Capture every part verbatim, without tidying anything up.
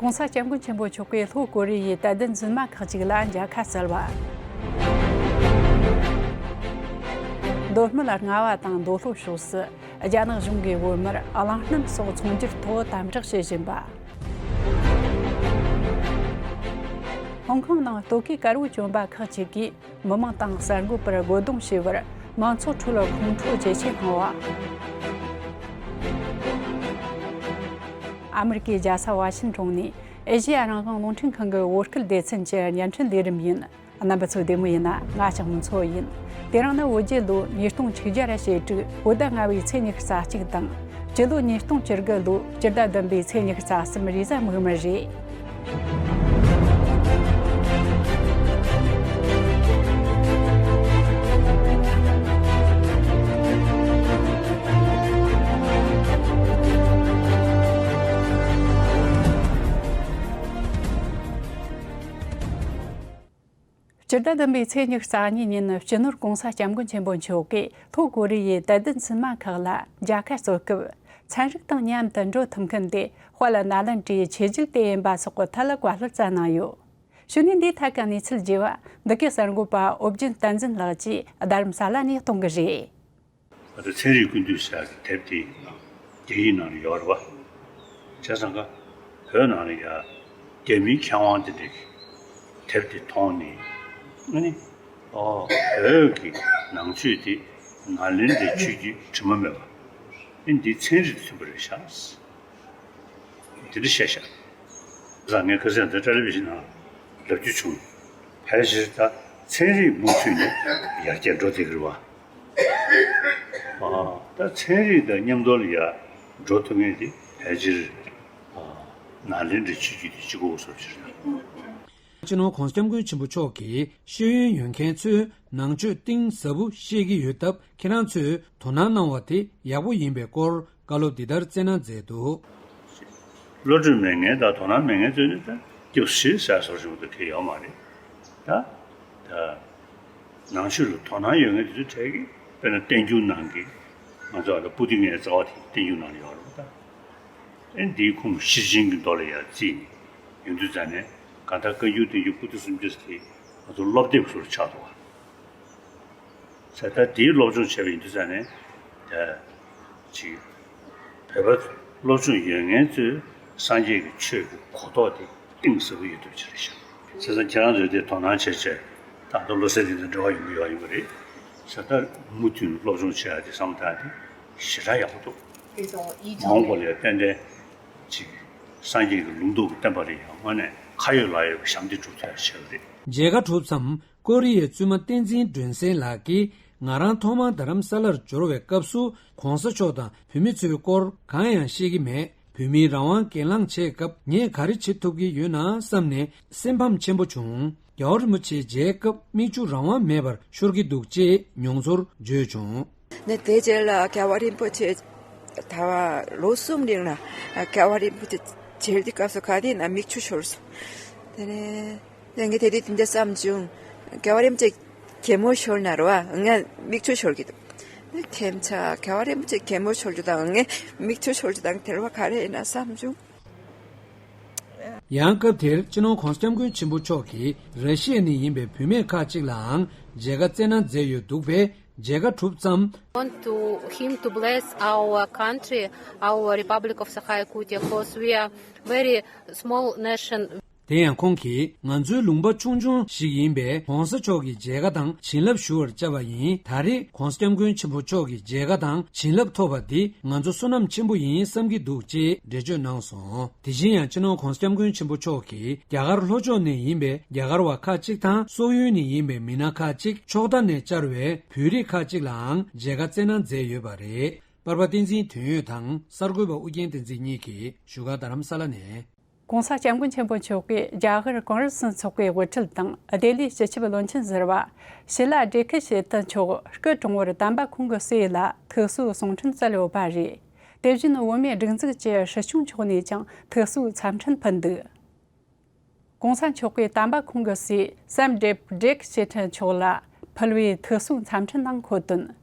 ༸གོང་ས་༸སྐྱབས་མགོན་ཆེན་པོ་མཆོག་གིས་ལྷོ་ཀོ་རི་ཡའི་དད་ལྡན་འཛིན་མ་ཁག་ཅིག་ལ་མཇལ་ཁ་བསྩལ་བ། མདོ་སྨད་རྔ་བ་དང་མདོ་ལྷོ་ཕྱོགས་སུ་རྒྱ་ནག་གཞུང་གིས་བོད་མིར་གླང་སྣུམ་སོགས་ཚོང་སྒྱུར་ཐོག་དམ་དྲག་བྱེད་བཞིན་པ། ཧོང་ཀོང་ནང་ལྟོ་གོས་དཀར་པོ་གྱོན་པ་ཁག་ཅིག་གིས་མི་མང་དང་གསར་འགོད་པར་རྒོལ་རྡུང་བྱས་པར་མང་ཚོགས་ཁྲོད་ཁོང་ཁྲོ་ཇེ་ཆེར་སློང་བ། ཨ་མི་རི་ཀའི་རྒྱལ་ས་ཝ་ཤིང་ཊོན་ནས་ཨེ་ཤེ་ཡ་རང་དབང་རླུང་འཕྲིན་ཁང་གི་བོད་སྐད་སྡེ་ཚན་གྱི་བརྙན་འཕྲིན་ལས་རིམ་ཡིན། རྣམ་པ་ཚོ་བདེ་མོ་ཡིན་ན། ང་ལྕགས་མོ་མཚོ་ཡིན། དེ་རིང་ནི་བོད་རྒྱལ་ལོ་ཉིས་སྟོང་ཆིག་བརྒྱ་ར་ཞེ་དྲུག་བོད་ཟླ་ལྔ་པའི་ཚེས་ཉི་ཤུ་རྩ་གཅིག་དང་། སྤྱི་ལོ་ཉིས་སྟོང་བཅུ་དགུ་ལོ་སྤྱི་ཟླ་བདུན་པའི་ཚེས་ཉི་ཤུ་རྩ་གསུམ་རེས་གཟའ་མིག་དམར་རེད། སྤྱི་ཟླ་བདུན་པའི་ཚེས་ཉི་ཤུ་རྩ་གཉིས་ཉིན་སྤྱི་ནོར་༸གོང་ས་༸སྐྱབས་མགོན་ཆེན་པོ་མཆོག་གིས་ལྷོ་ཀོ་རི་ཡའི་དད་ལྡན་འཛིན་མ་ཁག་ལ་མཇལ་ཁ་གཙོ་སྐབས་ཚན་རིག་དང་མཉམ་དུ་འགྲོ་ཐུབ་མཁན་དེ་དཔལ་ནཱ་ལེནྡྲའི་ཆོས་བརྒྱུད་དེ་ཡིན་པ་སོགས་ཀྱི་ཐད་ལ་བཀའ་སློབ་སྩལ་གནང་ཡོད། གཞུག་ནས་འདིའི་ཐད་ཀྱི་གནས་ཚུལ་བརྗེ་བ་འདི་གའི་གསར་འགོད་པ་ཨོ་བརྒྱན་བསྟན་འཛིན་ལགས་ཀྱིས་རྡ་རམ་ས་ལ་ནས་གཏོང་གི་རེད། ད་ལྟ་ཚན་རིག་ཀུན་བཏུས་ཟེར་ཡག་གི་དེབ་དེ་རྒྱ་ཡིག་ནང་ལ་ཡོད་རེད་བ། བྱས་ཙང་ཀ་བོད་ནང་ལ་ཡ་རྒྱ་མིའི་མཁས་དབང་དེ་འདྲས་ཀྱི་དེབ་དེ་མཐོང་ནས་ཨ་ནི་ཨོ་བོད་ཀྱི་ནང་ཆོས་དེ་ནཱ་ལེནྡྲའི་ཆོས་བརྒྱུད་དྲི་མ་མེད་པ་ཨེ་འདི་ཚན་རིག་མཐུན་པ་རེད་ཤག་དེ་འདྲ་བཤད་ཤག་ཟ་ངས་ཁ་སང་འདི་ཊེ་ལི་བི་ཤན་ནང་ལབ་རྒྱུ་བྱུང་། ཕལ་ཆེར་ད་ཚན་རིག་མུ་མཐུད་ནས་ཡར་རྒྱས་འགྲོ་བསྡད་ཀྱི་རེད་བ། ཨ་ད་ཚན་རིག་དང་མཉམ་དུ་ལ་ཡར་འགྲོ་ཐུབ་མཁན་དེ་ཕལ་ཆེར་ཨ་ནཱ་ལེནྡྲའི་ཆོས་བརྒྱུད་དེ་གཅིག་པོ་བཟོ་ཕྱིར་ན། སྤྱི་ནོར་༸གོང་ས་༸སྐྱབས་མགོན་ཆེན་པོ་མཆོག་གིས་ཤེས་ཡོན་ཡོད་མཁན་ཚོས་ནང་ཆོས་གཏིང་ཟབ་པོ་ཤེས་ཀྱི་ཡོད་སྟབས། ཁྱེད་རང་ཚོས་དོ་སྣང་གནང་བ་དེ་ཡག་པོ་ཡིན་པའི་སྐོར་བཀའ་སློབ་འདི་ལྟར་སྩལ་གནང་མཛད་འདུག་བློ་གྲོས་མེད་མཁན་དང་དོ་སྣང་མེད་མཁན་ཚོས་ནི་ད་སྐྱབས་སུ་མཆི་ཟེར་བཟོ་ཞིག་ཏུ་ཁེལ་ཡོད་མ་རེད། ད་ད་ནང་ཆོས་ལ་དོ་སྣང་ཡོད་མཁན་དེ་ཚོའི་གྲས་ཀྱིས་དཔེར་ན་བསྟན་འགྱུར་ནང་གི་ང་ཚོ་ཨ་ད་པོ་ཏི་ལྔའི་རྩ་བ་དེ་བསྟན་འགྱུར་ནང་ལ་ཡོད་རེད་པ། ད་ཨེ་འདིའི་ཁུངས་ཤེར་ཕྱིན་གྱི་མདོ་ལ་ཡར་བརྩིས་ནས་ཡོང་དུས་ཙ་ནས་གང་ལྟར་བཀའ་འགྱུར་བསྟན་འགྱུར་པོ་ཏི་སུམ་བརྒྱ་དེ་ང་ཚོ་སློབ་དེབ་ཟུར་ཆགས་འདུག་བ། ས་ད་དེའི་སློབ་སྦྱོང་བྱས་པ་ཡིན་དུས་ཙ་ནས་ད་ཅིག་བོད་པ་སློབ་སྦྱོང་ཡོད་མཁན་ཚོས་སངས་རྒྱས་ཀྱི་ཆོས་ཀྱི་གོ་རྟོགས་དེ་གཏིང་ཟབ་པོ་ཡོད་ཐུབ་ཅིག་རེད་ཤག་བྱས་ཙང་ཁྱེད་རང་ཚོས་དེ་དོ་སྣང་བྱས་བྱས་ད་ལྟ་བློ་གསལ་གླིང་དང་འབྲེལ་བ་ཡོང་གི་ཡོད་ཡིན་པ་རེད། ས་ད་མུ་མཐུད་ནས་སློབ་སྦྱོང་བྱེད་ཡག་དེ་བསམ་བློ་བཏང་ཡག་དེ་ཞེ་དྲག་ཡག་པོ་འདུག་མ་འོངས་པ་ལ་ཡང་ཏན་ཏན་ཅིག་སངས་རྒྱས་ཀྱི་ལུང་རྟོགས་ཀྱི་བསྟན་པ་ལ་ཡང་དངོས་གནས་ཁ་ཡོད་ལག་ཡོད་ཀྱི་ཞབས་འདེགས་སྒྲུབ་ཐུབ་ཡག་བྱེད་པ་རེད། མཇལ་ཁ་གྲུབ་མཚམས་ཀོ་རི་ཡའི་བཙུན་མ་བསྟན་འཛིན་སྒྲོན་གསལ་ལགས་ཀྱིས་ང་རང་ཐོག་མར་རྡ་རམ་ས་ལར་འབྱོར་བའི་སྐབས་སུ་༸གོང་ས་མཆོག་དང་བོད་མི་ཚོའི་སྐོར་གང་ཡང་ཤེས་ཀྱི་མེད། བོད་མིའི་རང་དབང་སྒེར་ལངས་བྱེད་སྐབས་ངས་ག་རེ་བྱེད་ཐུབ་ཀྱི་ཡོད་ན་བསམ་ནས་སེམས་ཕམ་ཆེན་པོ་བྱུང་། རྒྱལ་བ་རིན་པོ་ཆེ་མཇལ་སྐབས་མིག་ཆུ་རང་དབང་མེད་པར་ཤོར་གྱི་འདུག་ཅེས་མྱོང་ཚོར་བརྗོད་བྱུང་། ནས་དེ་རྗེས་ལ་རྒྱལ་བ་རིན་པོ་ཆེ་ད་བར་ལོ་གསུམ་རིང་ལ་རྒྱལ་བ་རིན་པོ་ཆེ་མཇལ་དུས་སྐབས་སུ་ག་དུས་ན་མིག་ཆུ་ཤོར་སོང་། དེ་ནས་ངས་དེ་དུས་དེ་འདྲ་བསམ་བྱུང་། རྒྱལ་བ་རིན་པོ་ཆེ་གད་མོ་ཤོར་ན་རེད་བ། ང་མིག་ཆུ་ཤོར་གྱི་འདུག་ཁྱེད་ཅག་རྒྱལ་བ་རིན་པོ་ཆེ་གད་མོ་ཤོར་རྒྱུ་དང་ངས་མིག་ཆུ་ཤོར་རྒྱུ་དང་དེ་ལ་བ་ག་རེ་ཡིན་ན་བསམ་བྱུང་། ཡང་སྐབས་དེར་སྤྱི་ནོར་༸གོང་ས་༸སྐྱབས་མགོན་ཆེན་པོ་མཆོག་གིས་ར་ཤི་ཡ་ནས་ཡིན་པའི་བུད་མེད་ཁག་ཅིག་ལའང་མཇལ་ཁ་བསྩལ་གནང་མཛད་ཡོད་འདུག་པས། མཇལ་ཁ་གྲུབ་མཚམས། Want to him to bless our country, our Republic of Sakha-Yakutia, because we are very small nation. དེ་ཡང་ཁོང་གིས་ང་ཚོའི་ལུང་པ་ཆུང་ཆུང་ཞིག་ཡིན་པས་༸གོང་ས་མཆོག་གི་མཇལ་ཁ་དང་བྱིན་རླབས་ཞུ་བར་བཅར་བ་ཡིན། ད་རེས་༸གོང་ས་༸སྐྱབས་མགོན་ཆེན་པོ་མཆོག་གི་མཇལ་ཁ་དང་བྱིན་རླབས་ཐོབ་པ་འདི་ང་ཚོ་བསོད་ནམས་ཆེན་པོ་ཡིན་བསམ་གྱི་འདུག་ཅེས་འགྲེལ་བརྗོད་གནང་སོང་། དེ་བཞིན་ཡང་སྤྱི་ནོར་༸གོང་ས་༸སྐྱབས་མགོན་ཆེན་པོ་མཆོག་གིས་རྒྱ་གར་ལྷོ་ཕྱོགས་ནས་ཡིན་པའི་རྒྱ་གར་བ་ཁག་ཅིག་དང་སོག་ཡུལ་ནས་ཡིན་པའི་མི་སྣ་ཁག་ཅིག་ཕྱོགས་མཐའ་ནས་བཅར་བའི་བོད་རིགས་ཁག་ཅིག་ལའང་མཇལ་ཁ་བསྩལ་གནང་མཛད་ཡོད་པ་རེད། པར་པ་བསྟན་འཛིན་དོན་ཡོད་དང་གསར་འགོད་པ་ཨུ་རྒྱན་བསྟན་འཛིན་གཉིས་ཀྱིས་བཞུགས་སྒར་རྡ་རམ་ས་ལ་ནས། ༸གོང་ས་༸སྐྱབས་མགོན་ཆེན་པོ་མཆོག་གིས་རྒྱ་གར་ཀོང་རེ་སི་ཚོགས་པའི་དབུ་ཁྲིད་དང་ལྡི་ལིའི་སྤྱི་ཁྱབ་བློན་ཆེན་ཟུར་པ་ཞི་ལ་ཌེ་ཁི་ཤེ་ཏི་མཆོག་སྐུ་གྲོངས་པར་དམ་པ་ཁོང་གི་སྲས་ལ་ཐུགས་གསོའི་གསུང་འཕྲིན་སྩལ་ཡོད་པ་རེད། དེ་བཞིན་བོད་མིའི་སྒྲིག་འཛུགས་ཀྱི་སྲིད་སྐྱོང་མཆོག་ནས་ཀྱང་ཐུགས་གསོའི་འཚམས་འཕྲིན་ཕུལ་འདུག ༸གོང་ས་མཆོག་གིས་དམ་པ་ཁོང་གི་སྲས་སམ་ཌེབ་ཌེ་ཁི་ཤེ་ཏི་མཆོག་ལ་ཕུལ་བའི་ཐུགས་གསོའི་འཚམས་འཕྲིན་ནང་འཁོད་དོན།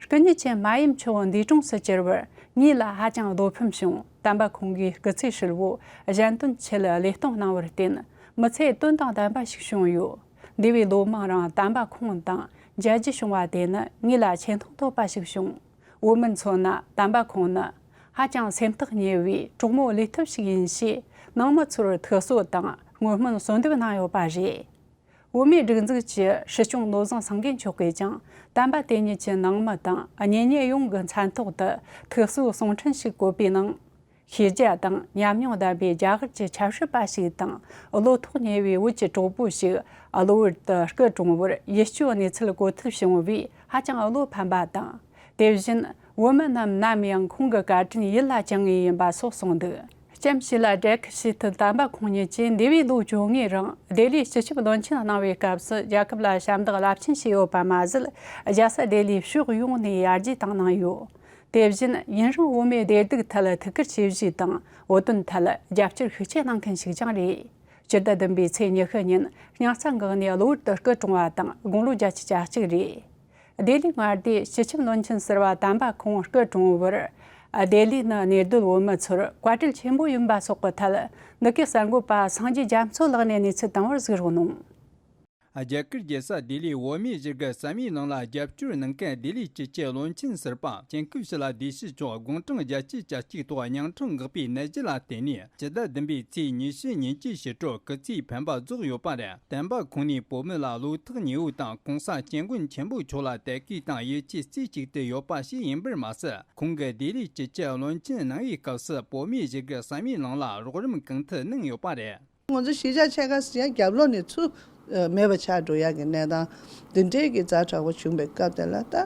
སྐུ་ཉིད་ཀྱི་མ་ཡུམ་མཆོག་འདས་གྲོངས་སུ་གྱུར་བར་ངེད་ལ་ཧ་ཅང་བློ་ཕམ་བྱུང་ དམ་པ་ཁོང་གིས་སྐུ་ཚེ་ཧྲིལ་བོ་གཞན་དོན་ཆེད་ལས་བློས་གཏོང་གནང་བར་བརྟེན། མི་ཚེ་དོན་དང་ལྡན་པ་ཞིག་བྱུང་ཡོད། འདས་པའི་ལོ་མང་རིང་དམ་པ་ཁོང་དང་མཇལ་རྒྱུ་བྱུང་བ་དེ་ནི་ངེད་ལ་ཆེ་མཐོང་ཐོབ་པ་ཞིག་བྱུང་། བོད་མི་ཚོ་ནི་དམ་པ་ཁོང་ནི་ཧ་ཅང་སེམས་ཐག་ཉེ་བའི་གྲོགས་མོ་བློས་ཐུབ་ཞིག་ཡིན་ཞེས་ནང་མི་ཚོར་ཐུགས་གསོ་དང་བསྔོ་སྨོན་གསོལ་འདེབས་གནང་ཡོད་པ་རེད། བོད་མིའི་སྒྲིག་འཛུགས་ཀྱི་སྲིད་སྐྱོང་བློ་བཟང་སེང་གེ་མཆོག་གིས་ཀྱང་དམ་པ་དེ་ཉིད་ཀྱི་ནང་མི་དང་གཉེན་ཉེ་ཡོངས་ཀྱི་མཚན་ཐོག་ཏུ་ཐུགས་གསོའི་གསུང་འཕྲིན་ཞིག་བཀོད་པའི་ནང་། ཤེས་རྒྱ་དང་ཉམས་མྱོང་ལྡན་པའི་རྒྱ་གར་གྱི་ཆབ་སྲིད་པ་ཞིག་དང་བློ་ཐོག་ཉེ་བའི་བོད་ཀྱི་གྲོགས་པོ་ཞིག་གློ་བུར་དུ་སྐུ་གྲོངས་པར་ཡིད་སྐྱོའི་གནས་ཚུལ་གོ་ཐུབ་བྱུང་བས་ཧ་ཅང་བློ་ཕམ་པ་དང་། དེ་བཞིན་བོད་མི་རྣམས་ནམ་ཡང་ཁོང་གི་བཀའ་དྲིན་ཡིད་ལ་བཅངས་ངེས་ཡིན་པ་སོགས་གསུངས་འདུག་ལྕམ་ཞི་ལ་ཌེ་ཁི་ཤི་ཐི་དམ་པ་ཁོང་ཉིད་ཀྱིས་འདས་པའི་ལོ་བཅོ་ལྔའི་རིང་ལྡི་ལིའི་སྤྱི་ཁྱབ་བློན་ཆེན་གནང་བའི་སྐབས་སུ་རྒྱལ་ཁབ་ལ་ཞབས་འདེགས་རླབས་ཆེན་བྱས་ཡོད་པ་མ་ཟད། རྒྱལ་ས་ལྡི་ལིའི་ཕྱོགས་ཡོངས་ནས་ཡར་རྒྱས་བཏང་གནང་ཡོད། དེ་བཞིན་ཡུན་རིང་བོད་མིའི་བདེ་སྡུག་ཐད་ཐུགས་ཁུར་ཆེ་བཞེས་དང་བོད་དོན་ཐད་རྒྱབ་སྐྱོར་ཤུགས་ཆེ་གནང་མཁན་ཞིག་ཀྱང་རེད། སྤྱི་ཟླ་བདུན་པའི་ཚེས་ཉི་ཤུ་ཉིན་སྙིང་རྩ་འགག་ནས་གློ་བུར་དུ་སྐུ་གྲོངས་པ་དང་དགུང་ལོ་བརྒྱད་ཅུ་གྱ་གཅིག་རེད། ལྡི་ལི་མངའ་སྡེའི་སྤྱི་ཁྱབ་བློན་ཆེན་ཟུར་པ་དམ་པ་ཁོང་སྐུ་གྲོངས་པར། ལྡི་ལི་ནི་གནས་སྡོད་བོད་མི་ཚོར་བཀའ་དྲིན་ཆེན་པོ་ཡིན་པ་སོགས་ཀྱི་ཐད་འདི་གའི་གསར་འགོད་པ་སངས་རྒྱས་རྒྱ་མཚོ་ལགས་ནས་གནས་ཚུལ་བཏང་བར་གཟིགས་རོགས་གནང་། རྒྱ་གར་རྒྱལ་ས་ལྡི་ལིའི་བོད་མིའི་གཞིས་སྒར་བསམ་ཡས་གླིང་ལ་རྒྱབ་སྐྱོར་གནང་མཁན་ལྡི་ལིའི་སྤྱི་ཁྱབ་བློན་ཆེན་ཟུར་པ་ཅིན་ཀུ་ཤི་ལ་སྡེ་སྲིད་མཆོག་དགུང་གྲངས་བརྒྱད་ཅུ་གྱ་གཅིག་ཐོག་སྙིང་ཁྲག་འགག་པའི་ནད་གཞི་ལ་བརྟེན་ནས་སྤྱི་ཟླ་བདུན་པའི་ཚེས་ཉི་ཤུ་ཉིན་གྱི་ཕྱི་དྲོ་སྐུ་ཚེའི་འཕེན་པ་རྫོགས་ཡོད་པ་རེད། དམ་པ་ཁོང་ནས་བོད་མི་ལ་བློ་ཐག་ཉེ་བོ་དང་གོང་ས་སྐྱབས་མགོན་ཆེན་པོ་མཆོག་ལ་དད་གུས་དང་ཡིད་ཆེས་རྩེ་གཅིག་ཏུ་ཡོད་པ་ཞིག་ཡིན་པར་མ་ཟད། ཁོང་གིས་ལྡི་ལིའི་སྤྱི་ཁྱབ་བློན་ཆེན་གནང་བའི་སྐབས་སུ་བོད་མིའི་གཞིས་སྒར་བསམ་ཡས་གླིང་ལ་རོགས་རམ་གང་ཐུབ་གནང་ཡོད་པ་རེད། ང་ཚོ་གཞིས་ཆགས་ཆེ་ཁག་ཡང་རྒྱབ་ལོགས་ནས་ཚུར་མེད་པ་ཆགས་འགྲོ་ཡག་གི་གནས་སྟངས་འདི་འདྲའི་གི་ཛ་དྲག་པོ་བྱུང་བའི་སྐབས་དེ་ལ། ད་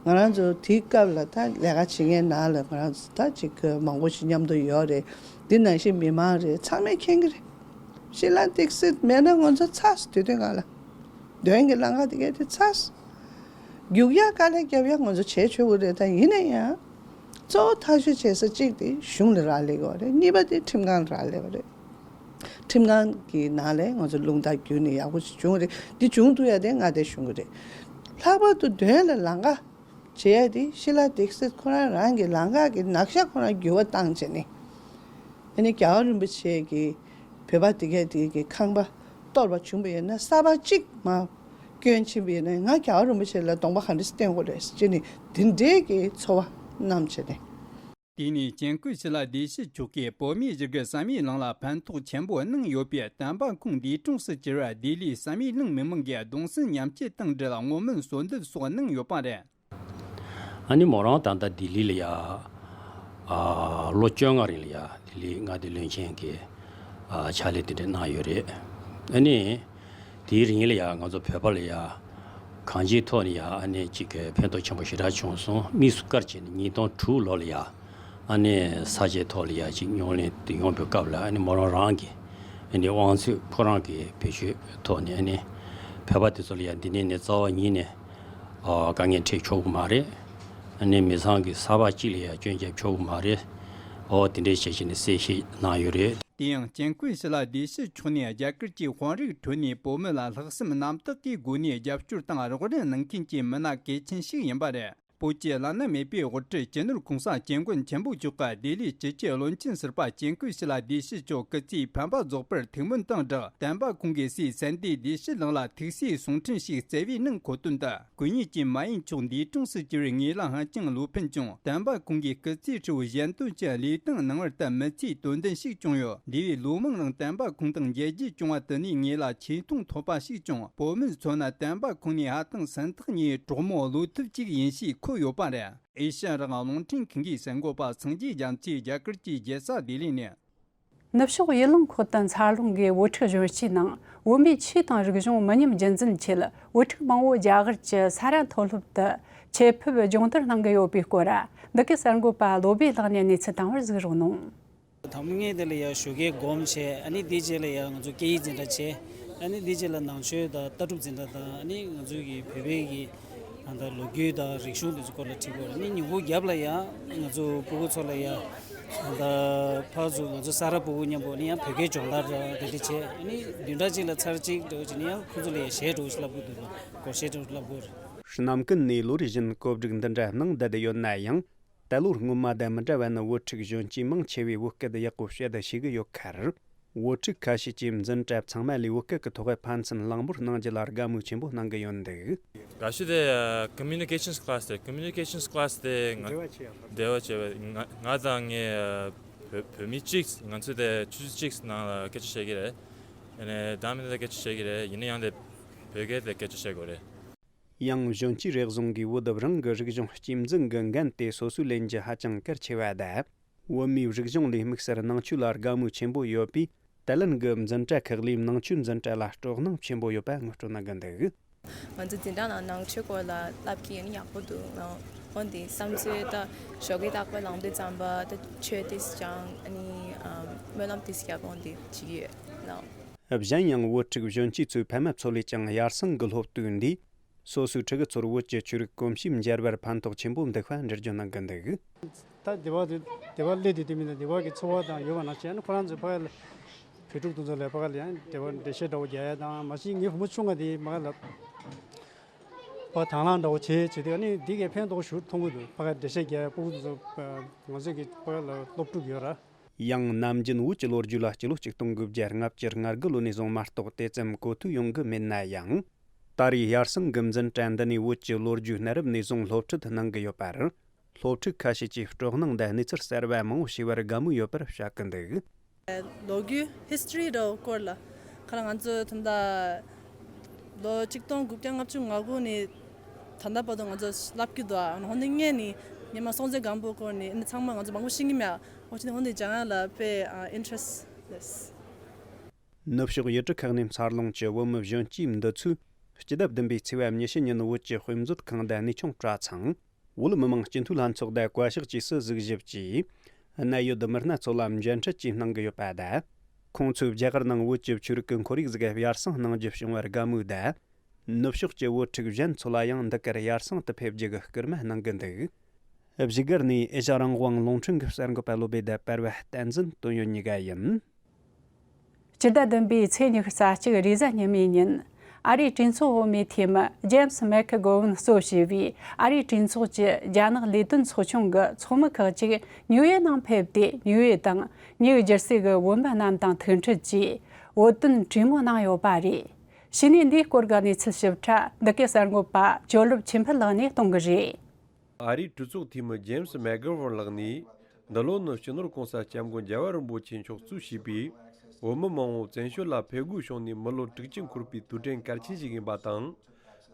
ང་རང་ཚོ་དེའི་སྐབས་ལ་ད་ལས་ཀ་བྱེད་མཁན་ནང་ལ་ང་རང་ཚོ་ད་ཅིག་མང་པོ་ཞིག་མཉམ་དུ་ཡོད་རེད། འདི་ནང་བཞིན་མི་མང་རེད། ཚང་མས་མཁྱེན་གི་རེད། ཤི་ལ་ཏིག་སི་མེད་ན་ང་ཚོ་ཚར་སོང་། དུས་དུས་ང་ལ་དོན་གྱི་ལམ་ཁ་དེ་གས་དེ་ཚར་སོང་། རྒྱུག་ཡག་དཀའ་ལས་རྒྱབ་ཡག་ང་ཚོ་བྱས་ཆོག་གི་རེད། ད་ཡིན་ན་ཡང་གཙོ་བོ་ཐག་གཅོད་བྱེད་ས་གཅིག་དེ་གཞུང་ལ་རག་ལས་ཀྱི་ཡོད་རེད། གཉིས་པ་དེ་ཁྲིམས་ཁང་ལ་རག་ལས་པ་རེད། ཁྲིམས་ཁང་གི་ནང་ལ་ང་ཚོ་རླུང་རྟ་བརྒྱུད་ནས་ཡག་པོ་ཞིག་བྱུང་རེད། འདི་བྱུང་ཐུབ་ཡ་དེ་ང་དེ་ཞུ་གི་རེད། ལྷག་པར་དུ་དོན་ལ་ལམ་ཁ་བྱེད་ཡ་དེ་ཤི་ལ་ཏིག་སི་ཁོ་རང་རང་གི་ལམ་ཁ་གི་ནག་ཤ་ཁོ་རང་འགྱུར་བ་བཏང་བྱས་ནས། ཨ་ནི་རྒྱལ་བ་རིན་པོ་ཆེ་གི་བོད་པ་དེ་གས་དེ་གི་ཁང་པ་གཏོར་བ་བྱུང་བ་ཡིན་ན། གསར་པ་གཅིག་མར་སྐྱོན་ཕྱིན་པ་ཡིན་ན། ང་རྒྱལ་བ་རིན་པོ་ཆེ་ལ་གདོང་པ་ག་འདྲ་སྟོན་དགོས་རེད་ཟེར་ནས་འདི་འདྲའི་གི་ཚོར་བ་བསྣམས་བྱས་ནས། དེ་ནས་ཅིན་ཀུའུ་ཞི་ལ་སྡེ་སྲིད་མཆོག་གིས་བོད་མིའི་གཞིས་སྒར་བསམ་ཡས་གླིང་ལ་ཕན་ཐོགས་ཆེན་པོ་གནང་ཡོད་པས། དམ་པ་ཁོང་འདས་གྲོངས་སུ་གྱུར་བར་ལྡི་ལིའི་བསམ་ཡས་གླིང་མི་མང་གིས་གདུང་སེམས་མཉམ་སྐྱེད་དང་འབྲེལ་བསྔོ་སྨོན་གསོལ་འདེབས་སོགས་གནང་ཡོད་པ་རེད། ཨ་ནི་མོ་རང་ད་ལྟ་ལྡི་ལི་ལ་ཡ། ཨ། ལོ་བཅོ་ལྔ་རིང་ལ་ཡ་ལྡི་ལི་མངའ་སྡེ་བློན་ཆེན་གྱི། ཨ། ཕྱག་ལས་དེ་འདྲ་གནང་ཡོད་རེད། ཨ་ནི་དེའི་རིང་ལ་ཡ་ང་ཚོ་བོད་པ་ལ་ཡ་གང་ཅིའི་ཐོག་ནས་ཡ་ཨ་ནི་ཅིག་གི་ཕན་ཐོགས་ཆེན་པོ་ཞེ་དྲག་བྱུང་སོང་། དམིགས་སུ་བཀར་བྱས་ནས་ཉིས་སྟོང་དྲུག་ལོ་ལ་ཡ་ཨ་ནི་ས་ཆའི་ཐོག་ལ་ཡ་ཅིག་རྙོག་གླེང་དེ་ཡོང་པའི་སྐབས་ལ། ཨ་ནི་མོ་རང་རང་གི་ཨ་ནི་དབང་ཚད་ཁོ་རང་གི་བེད་སྤྱོད་ཐོག་ནས་ཨ་ནི་བོད་པ་དེ་ཚོ་ལ་ཡ་འདི་ནས་ནས་རྩ་བ་ཉིད་ནས། ཨ། དཀའ་ངལ་འཕྲད་ཆོག་གི་མ་རེད། ཨ་ནི་མི་ཚང་གི་ས་ཕག་གཅིག་ལ་ཡ་སྐྱོན་རྒྱབ་ཆོག་གི་མ་རེད། ཨོ། དེ་འདྲས་བྱས་བྱས་ནས་གསལ་བཤད་གནང་ཡོད་རེད། དེ་ཡང་ཅིན་ཀུའུ་ཞི་ལ་སྡེ་སྲིད་མཆོག་ནས་རྒྱ་གར་གྱི་དཔོན་རིགས་ཁྲོད་ནས་བོད་མི་ལ་ལྷག་བསམ་རྣམ་དག་གི་སྒོ་ནས་རྒྱབ་སྐྱོར་དང་རོགས་རམ་གནང་མཁན་གྱི་མི་སྣ་གལ་ཆེན་ཞིག་ཡིན་པ་རེད། བོད་ཀྱི་བླ་ན་མེད་པའི་དབུ་ཁྲིད་སྤྱི་ནོར་༸གོང་ས་༸སྐྱབས་མགོན་ཆེན་པོ་མཆོག་གིས་ལྡི་ལིའི་སྤྱི་ཁྱབ་བློན་ཆེན་ཟུར་པ་ཅིན་ཀུའུ་ཞི་ལ་སྡེ་སྲིད་མཆོག་སྐུ་ཚེའི་འཕེན་པ་རྫོགས་པར་ཐུགས་སྨོན་དང་སྦྲགས། དམ་པ་ཁོང་གི་སྲས་མོ་སྡེ་སྲིད་གླིང་ལ་ཐུགས་སྲས་གསུང་འཕྲིན་ཞིག་བསྩལ་བའི་ནང་འཁོད་དོན་དུ། དགོས་ངེས་ཀྱི་མ་ཡིན་ཆོག་འདས་གྲོངས་སུ་གྱུར་བའི་ངེས་ལ་ཧ་ཅང་བློ་ཕན་ཀྱང་། དམ་པ་ཁོང་གིས་སྐུ་ཚེ་ཧྲིལ་བོ་གཞན་དོན་ཅི་ལས་དང་གནང་བར་དུ་མི་ཚེའི་དོན་ལྡན་ཞིག་བྱུང་ཡོད། འདས་པའི་ལོ་མང་རིང་དམ་པ་ཁོང་དང་མཇལ་རྒྱུ་བྱུང་བ་དེ་ནི་ངེས་ལ་ཆེ་མཐོང་ཐོབ་པ་ཞིག་ཀྱང་། བོད་མི་ཚོ་ནི་དམ་པ་ཁོང་ནས་ཧ་ཏང་སེམས་ཐག་ཉེ་བའི་གྲོགས་མོ་བློ་ཐུབ་ཅིག་ཡིན་ཞེས་འཁོད་ཡོད་པ་རེད། ཨེ་ཤ་ཡ་རང་དབང་རླུང་འཕྲིན་ཁང་གི་གསར་འགོད་པ་སངས་རྒྱས་རྒྱ་མཚོས་རྒྱ་གར་གྱི་རྒྱལ་ས་ལྡི་ལི་ནས། ནུབ་ཕྱོགས་ཡུལ་ལུང་ཁུལ་དུ་འཚར་ལོངས་ཀྱི་བོད་ཕྲུག་གཞོན་སྐྱེས་ནང་བོད་མིའི་ཆོས་དང་རིག་གཞུང་མི་ཉམས་རྒྱུན་འཛིན་ཆེད་བོད་ཕྲུག་མང་བོ་རྒྱ་གར་གྱི་ས་རཱ་མཐོ་སློབ་ཏུ་ཆེད་ཕེབས་སྦྱོང་བརྡར་གནང་གི་ཡོད་པའི་སྐོར། འདི་གའི་གསར་འགོད་པ་བློ་བྷེ་ལགས་ནས་གནས་ཚུལ་བཏང་བར་གཟིགས་རོགས་གནང་། དང་པོ་ངས་དེ་ལ་ཡ་ཞོགས་ཀས་སྒོམ་བྱས། ཨ་ནི་དེའི་རྗེས་ལ་ཡ་ང་ཚོ་སྐད་ཡིག་འཛིན་གྲྭ་བྱས། ཨ་ནི་དེའི་རྗེས་ལ་ནང་ཆོས་དང་ལྟ་གྲུབ་འཛིན་གྲྭ་དང་། ཨ་ནི་ང་ཚོའི་གི་བོད་པའི་གི་ད་ལྟ་ལོ་རྒྱུས་དང་རིག་གཞུང་དེ་ཚོ་སྐོར་ལ་ཁྲིད་དགོས་རེད། ཨ་ནི་ཉིན་གུང་རྒྱབ་ལ་ཡ་ང་ཚོ་སྤུ་གུ་ཚོ་ལ་ཡ་ད་ལྟ་ཕར་ཚུར་ང་ཚོ་ས་རཱ་སྤུ་གུ་མཉམ་པོ་ཨ་ནི་ཡང་བོད་སྐད་སྦྱོང་བརྡར་དང་དེ་འདྲ་བྱས། ཨ་ནི་བདུན་ཕྲག་གཅིག་ལ་ཚར་གཅིག་འདྲ་བོ་བྱས་ནས་ཡང་ཁོ་ཚོ་ལ་ཡ་གཞས་འདྲ་བོ་ཞིག་བསླབ་དགོས་འདུག་སྒོར་གཞས་འདྲ་བོ་བསླབ་དགོས་རེད། གནམ་སྐུ་ནས་ལོ་རེ་བཞིན་བཀོད་སྒྲིག་འདི་འདྲ་གནང་བསྡད་ཡོད་ན་ཡང་། ད་ལོ་སྔོན་མ་དང་མི་འདྲ་བ་ནི་བོད་ཕྲུག་གཞོན་སྐྱེས་མང་ཆེ་བས་བོད་སྐད་ཡག་པོ་བཤད་ཤེས་ཀྱི་ཡོད་ཁར། བོད་ཕྲུག་ཁ་ཤས་ཀྱིས་འཛིན་གྲྭ་ཚང་མ་ལས་བོད་སྐད་ཀྱི་ཐོག་ཕན་ཚུན་གླེང་མོལ་གནང་རྒྱུ་ལ་དགའ་མོས་ཆེན་པོ་གནང་གི་ཡོད་འདུག། དགའ་ཤོས་དེ་ཨ་Communications Class དེ། Communications Class དེ་ང་འབྲེལ་བ་བྱེད་ཡག་འབྲེལ་བ་བྱེད་པ། ང་ང་དང་ངའི་ཨ་བོད་བོད་མི་གཅིག་ང་ཚོ་དེ་ཆུ་ཚོད་གཅིག་ནང་ལ་སྐད་ཆ་བཤད་ཀྱི་རེད། ཡིན་ནའི་ཟླ་མི་དེ་སྐད་ཆ་བཤད་ཀྱི་རེད། ཡིན་ན་ཡང་དེ་བོད་སྐད་དེ་སྐད་ཆ་བཤད་དགོས་རེད། ཡང་གཞོན་སྐྱེས་རེ་ཟུང་གིས་བོད་རང་གི་རིག་གཞུང་གཅེས་འཛིན་གྱི་འགན་དེ་སོ་སོས་ལེན་རྒྱུ་ཧ་ཅང་གལ་ཆེ་བ་དང་། བོད་མིའི་རིག་གཞུང་ལས་དམིགས་བསལ་ནང་ཆོས་ལ་དགའ་མོས་ཆེན་པོ་ཡོད་པས། ཏའི་ལན་གྱི་འཛིན་གྲྭ་ཁག་ལས་ནང་ཆོས་འཛིན་གྲྭ་ལ་སྤྲོ་སྣང་ཆེན་པོ་ཡོད་པ་ངོ་སྤྲོད་གནང་གི་འདུག། ང་ཚོ་འཛིན་གྲྭ་ནང་ནང་ཆོས་སྐོར་ལ་བསླབ་ཀྱི་ཡོད་ན་ཡག་པོ་འདུག། འོན་ཏེ་བསམ་ཚུལ་ད་ཞོགས་ཀས་རྟག་པར་ལངས་དུས་ཙམ་པ་ད་ཆོས་དེ་སྦྱང་ཨ་ནི་ཨམ་སྨོན་ལམ་དེ་རྒྱབ་འོན་ཏེ་བྱེད་ཀྱི་ཡོད་ལགས། གཞན་ཡང་བོད་ཕྲུག་གཞོན་སྐྱེས་ཚོའི་ཕ་མ་ཚོ་ལས་ཀྱང་ཡར་སང་གི་སློབ་དུས་འདིས། སོ་སོའི་ཕྲུ་གུ་ཚོར་བོད་ཀྱི་ཆོས་རིག་གོམས་གཤིས་འཇར་བར་ཕན་ཐོགས་ཆེན་པོ་འདུག་པ་འགྲེལ་བརྗོད་གནང་གི་འདུག། ད་སྡེ་བ་དེ་སྡེ་བ་སླེབས་དུས་དེ་མིན་ན་སྡེ་བ་གི་འཚོ་བ་དང་ཡོད་པ་ནང་བཞིན་ཁོ་རང་ཚོའི་ཕ་གི་ལ་བོད་ཕྲུག་དེ་ཚོ་ལ་ཕ་གི་ལ་ཡང་སྡེ་བ་འགྲེལ་བཤད་འདྲ་བོ་རྒྱག་ཡ་དང་མ་གཞི་ངའི་བུ་མོ་ཆུང་བ་དེ་ཕ་གི་ལ་ཕ་གི་དང་བླངས་འདྲ་བོ་བྱས་བྱས་དུས་ཨ་ནི་འདི་གའི་ཕན་ཐོགས་ཞེ་པོ་མཐོང་གི་འདུག། ཕ་གི་འགྲེལ་བཤད་རྒྱག་ཡ་སྤུ་གུ་དེ་ཚོ་ང་ཚོ་གི་ཕ་གི་ལ་སློབ་ཕྲུག་ཡོད་ར། ཡང་ནམ་རྒྱུན་བོད་ཀྱི་ལོ་རྒྱུས་ལ་སྤྱི་ལོ་ཆིག་སྟོང་དགུ་བརྒྱ་ལྔ་བཅུ་ང་དགུ་ལོ་ནས་བཟུང་མ་གཏོགས་དེ་ཙམ་གོ་ཐོས་ཡོང་གི་མེད་ན་ཡང་། ད་རེས་ཡར་སང་གི་འཛིན་གྲྭ་འདི་ནས་བོད་ཀྱི་ལོ་རྒྱུས་གནའ་རབས་ནས་བཟུང་སློབ་ཁྲིད་གནང་གི་ཡོད་པར། སློབ་ཕྲུག་ཁ་ཤས་ཀྱིས་སྤྲོ་སྣང་དང་གནས་ཚུལ་གསར་བ་མང་པོ་ཤེས་པར་དགའ་མོས་ཡོད་པར་བཤད་ཀྱི་འདུག། ལོ་རྒྱུས་ཧི་སི་ཊོ་རི་འདྲ་བོ་སྐོར་ལ་ཁ་ལ་ང་ཚོ་ད་ལྟ་ལོ་ཆིག་སྟོང་དགུ་བརྒྱ་ལྔ་བཅུ་ང་དགུ་ནས་ད་ལྟ་བར་དུ་ང་ཚོ་བསླབ་ཀྱི་འདུག། ཨ་ནི་འོན་ཏེ་སྔོན་ནས་ཉི་མ་སྲོང་བཙན་སྒམ་པོ་སྐོར་ནས་ཨ་ནི་ཚང་མ་ང་ཚོ་མང་པོ་ཤེས་ཀྱི་མེད། ཨ་འོ་ཅི་ནས་འོན་ཏེ་སྦྱང་ཡ་ལ་དཔེ་ཨ་ཨིན་ཊེ་རེ་སི་ཊི་ལེས། ནུབ་ཕྱོགས་ཡུལ་གྲུ་ཁག་ནས་འཚར་ལོངས་ཀྱི་བོད་མི་གཞོན་སྐྱེས་འདི་ཚོས་སྤྱི་ཟླ་བདུན་པའི་ཚེས་པ་ཉི་ཤུ་ཉིན་བོད་ཀྱི་དཔེ་མཛོད་ཁང་དང་གནས་ཆུང་གྲྭ་ཚང་། བོད་མི་མང་སྤྱི་འཐུས་ལྷན་ཚོགས་དང་བཀའ་ཤག་བཅས་སུ་གཟིགས་ཞིབ་ཀྱིས། གནད་ཡོད་མི་སྣ་ཚོ་ལ་མཇལ་འཕྲད་ཀྱིས་གནང་གི་ཡོད་པ་དང་། ཁོང་ཚོས་རྒྱ་གར་ནང་བོད་ཀྱི་ཆོས་རིག་གི་ཁོར་ཡུག་ཟིག་ཡར་སང་གནང་རྒྱུ་བྱུང་བར་དགའ་མོས་དང་། ནུབ་ཕྱོགས་ཀྱི་བོད་ཕྲུག་གཞན་ཚོ་ལ་ཡང་འདི་གར་ཡར་སང་དུ་ཕེབས་རྒྱུ་གི་སྐུལ་མ་གནང་གི་འདུག། བཞུགས་སྒར་ནས་ཨེ་ཤ་རང་དབང་རླུང་འཕྲིན་གྱི་གསར་འགོད་པ་བློ་བདེ་དང་པར་བ་བསྟན་འཛིན་དོན་ཡོད་གཉིས་ཀ་ཡིན། སྤྱི་ཟླ་བདུན་པའི་ཚེས་ཉི་ཤུ་རྩ་གཅིག་རེས་གཟའ་ཉི་མའི་ཉིན། ཨ་རིའི་གྲོས་ཚོགས་འོག་མའི་འཐུས་མི་ཇེམ་སི་མེག་གྷོ་ཝན་གཙོ་བྱས་པའི་ཨ་རིའི་གྲོས་ཚོགས་ཀྱི་རྒྱ་ནག་ལས་དོན་ཚོགས་ཆུང་གི་ཚོགས་མི་ཁག་ཅིག་ནིའུ་ཡོག་ནང་ཕེབས་ཏེ། ནིའུ་ཡོག་དང་ནིའུ་ཇར་སི་གི་བོད་མི་རྣམས་དང་ཐུག་འཕྲད་ཀྱིས་བོད་དོན་གྲོས་མོལ་གནང་ཡོད་པ་རེད། གཞི་ནས་འདིའི་སྐོར་གྱི་གནས་ཚུལ་ཞིབ་ཕྲ་འདི་གའི་གསར་འགོད་པ་ཇོ་ལིབ་ཆོས་འཕེལ་ལགས་ནས་གཏོང་གི་རེད། ཨ་རིའི་གྲོས་ཚོགས་འཐུས་མི་ཇེམ་སི་མེག་གྷོ་ཝན་ལགས་ནས། འདི་ལོ་ནི་སྤྱི་ནོར་༸གོང་ས་༸སྐྱབས་མགོན་རྒྱལ་བ་རིན་པོ་ཆེ་མཆོག་གཙོས་བྱས་པའི་བོད་མི་མང་པོ་བཙན་བྱོལ་ལ་ཕེབས་དགོས་བྱུང་ནས་མི་ལོ་དྲུག་ཅུ་འཁོར་བའི་དུས་དྲན་གལ་ཆེན་ཞིག་ཡིན་པ་དང་།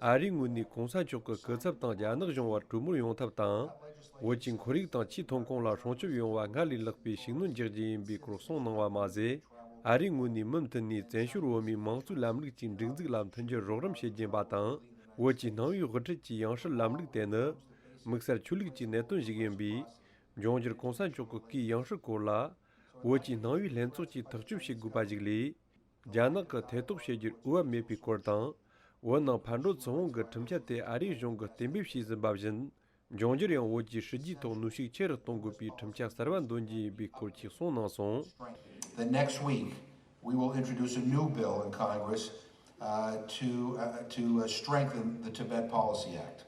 ཨ་རིའི་ངོས་ནས་༸གོང་ས་མཆོག་གི་སྐུ་ཚབ་དང་རྒྱ་ནག་གཞུང་བར་གྲོས་མོལ་ཡོང་ཐབས་དང་། བོད་ཀྱི་ཁོར་ཡུག་དང་ཆུའི་ཐོན་ཁུངས་ལ་སྲུང་སྐྱོབ་ཡོང་བར་སྔར་ལས་ལྷག་པའི་ཤུགས་སྣོན་རྒྱག་རྒྱུ་ཡིན་པའི་སྐོར་གསུངས་གནང་བ་མ་ཟད། ཨ་རིའི་ངོས་ནས་མུ་མཐུད་ནས་བཙན་བྱོལ་བོད་མིའི་དམངས་གཙོའི་ལམ་ལུགས་ཀྱི་སྒྲིག་འཛུགས་ལ་མཐུན་འགྱུར་རོགས་རམ་བྱེད་རྒྱུ་ཡིན་པ་དང་། བོད་ཀྱི་སྣང་བའི་དབུ་ཁྲིད་ཀྱི་ཡང་སྲིད་ལམ་ལུགས་དེ་ནི། དམིགས་བསལ་ཆོས་ལུགས་ཀྱི་གནད་དོན་ཞིག་ཡིན་པས། འབྱུང་འགྱུར་༸གོང་ས་མཆོག་གི་སྐུའི་ཡང་སྲིད་སྐོར་ལ། བོད་ཀྱི་སྣང་བའི་ལྷན་ཚོགས་ཀྱིས་ཐག་གཅོད་བྱེད་དགོས་པ་ཞིག་ལས། རྒྱ་ནག་གིས་ཐེ་གཏོགས་བྱེད་རྒྱུར་འོས་པ་མེད་པའི་སྐོར་དང་། བོད་ནང་ཕར་འགྲོ་ཚུར་འོང་གི་ཁྲིམས་འཆར་དེ་ཨ་རིའི་གཞུང་གིས་གཏན་འབེབས་བྱས་ཟིན་པ་བཞིན། འབྱུང་འགྱུར་ཡང་བོད་ཀྱི་སྲིད་ཇུས་ཐོག་ནུས་ཤུགས་ཆེ་རུ་གཏོང་དགོས་པའི་ཁྲིམས་འཆར་གསར་པ་འདོན་རྒྱུ་ཡིན་པའི་སྐོར་གྱི་གསུངས་གནང་སོང་། That next week, we will introduce a new bill in Congress, uh, to, uh, to, uh, strengthen the Tibet Policy Act.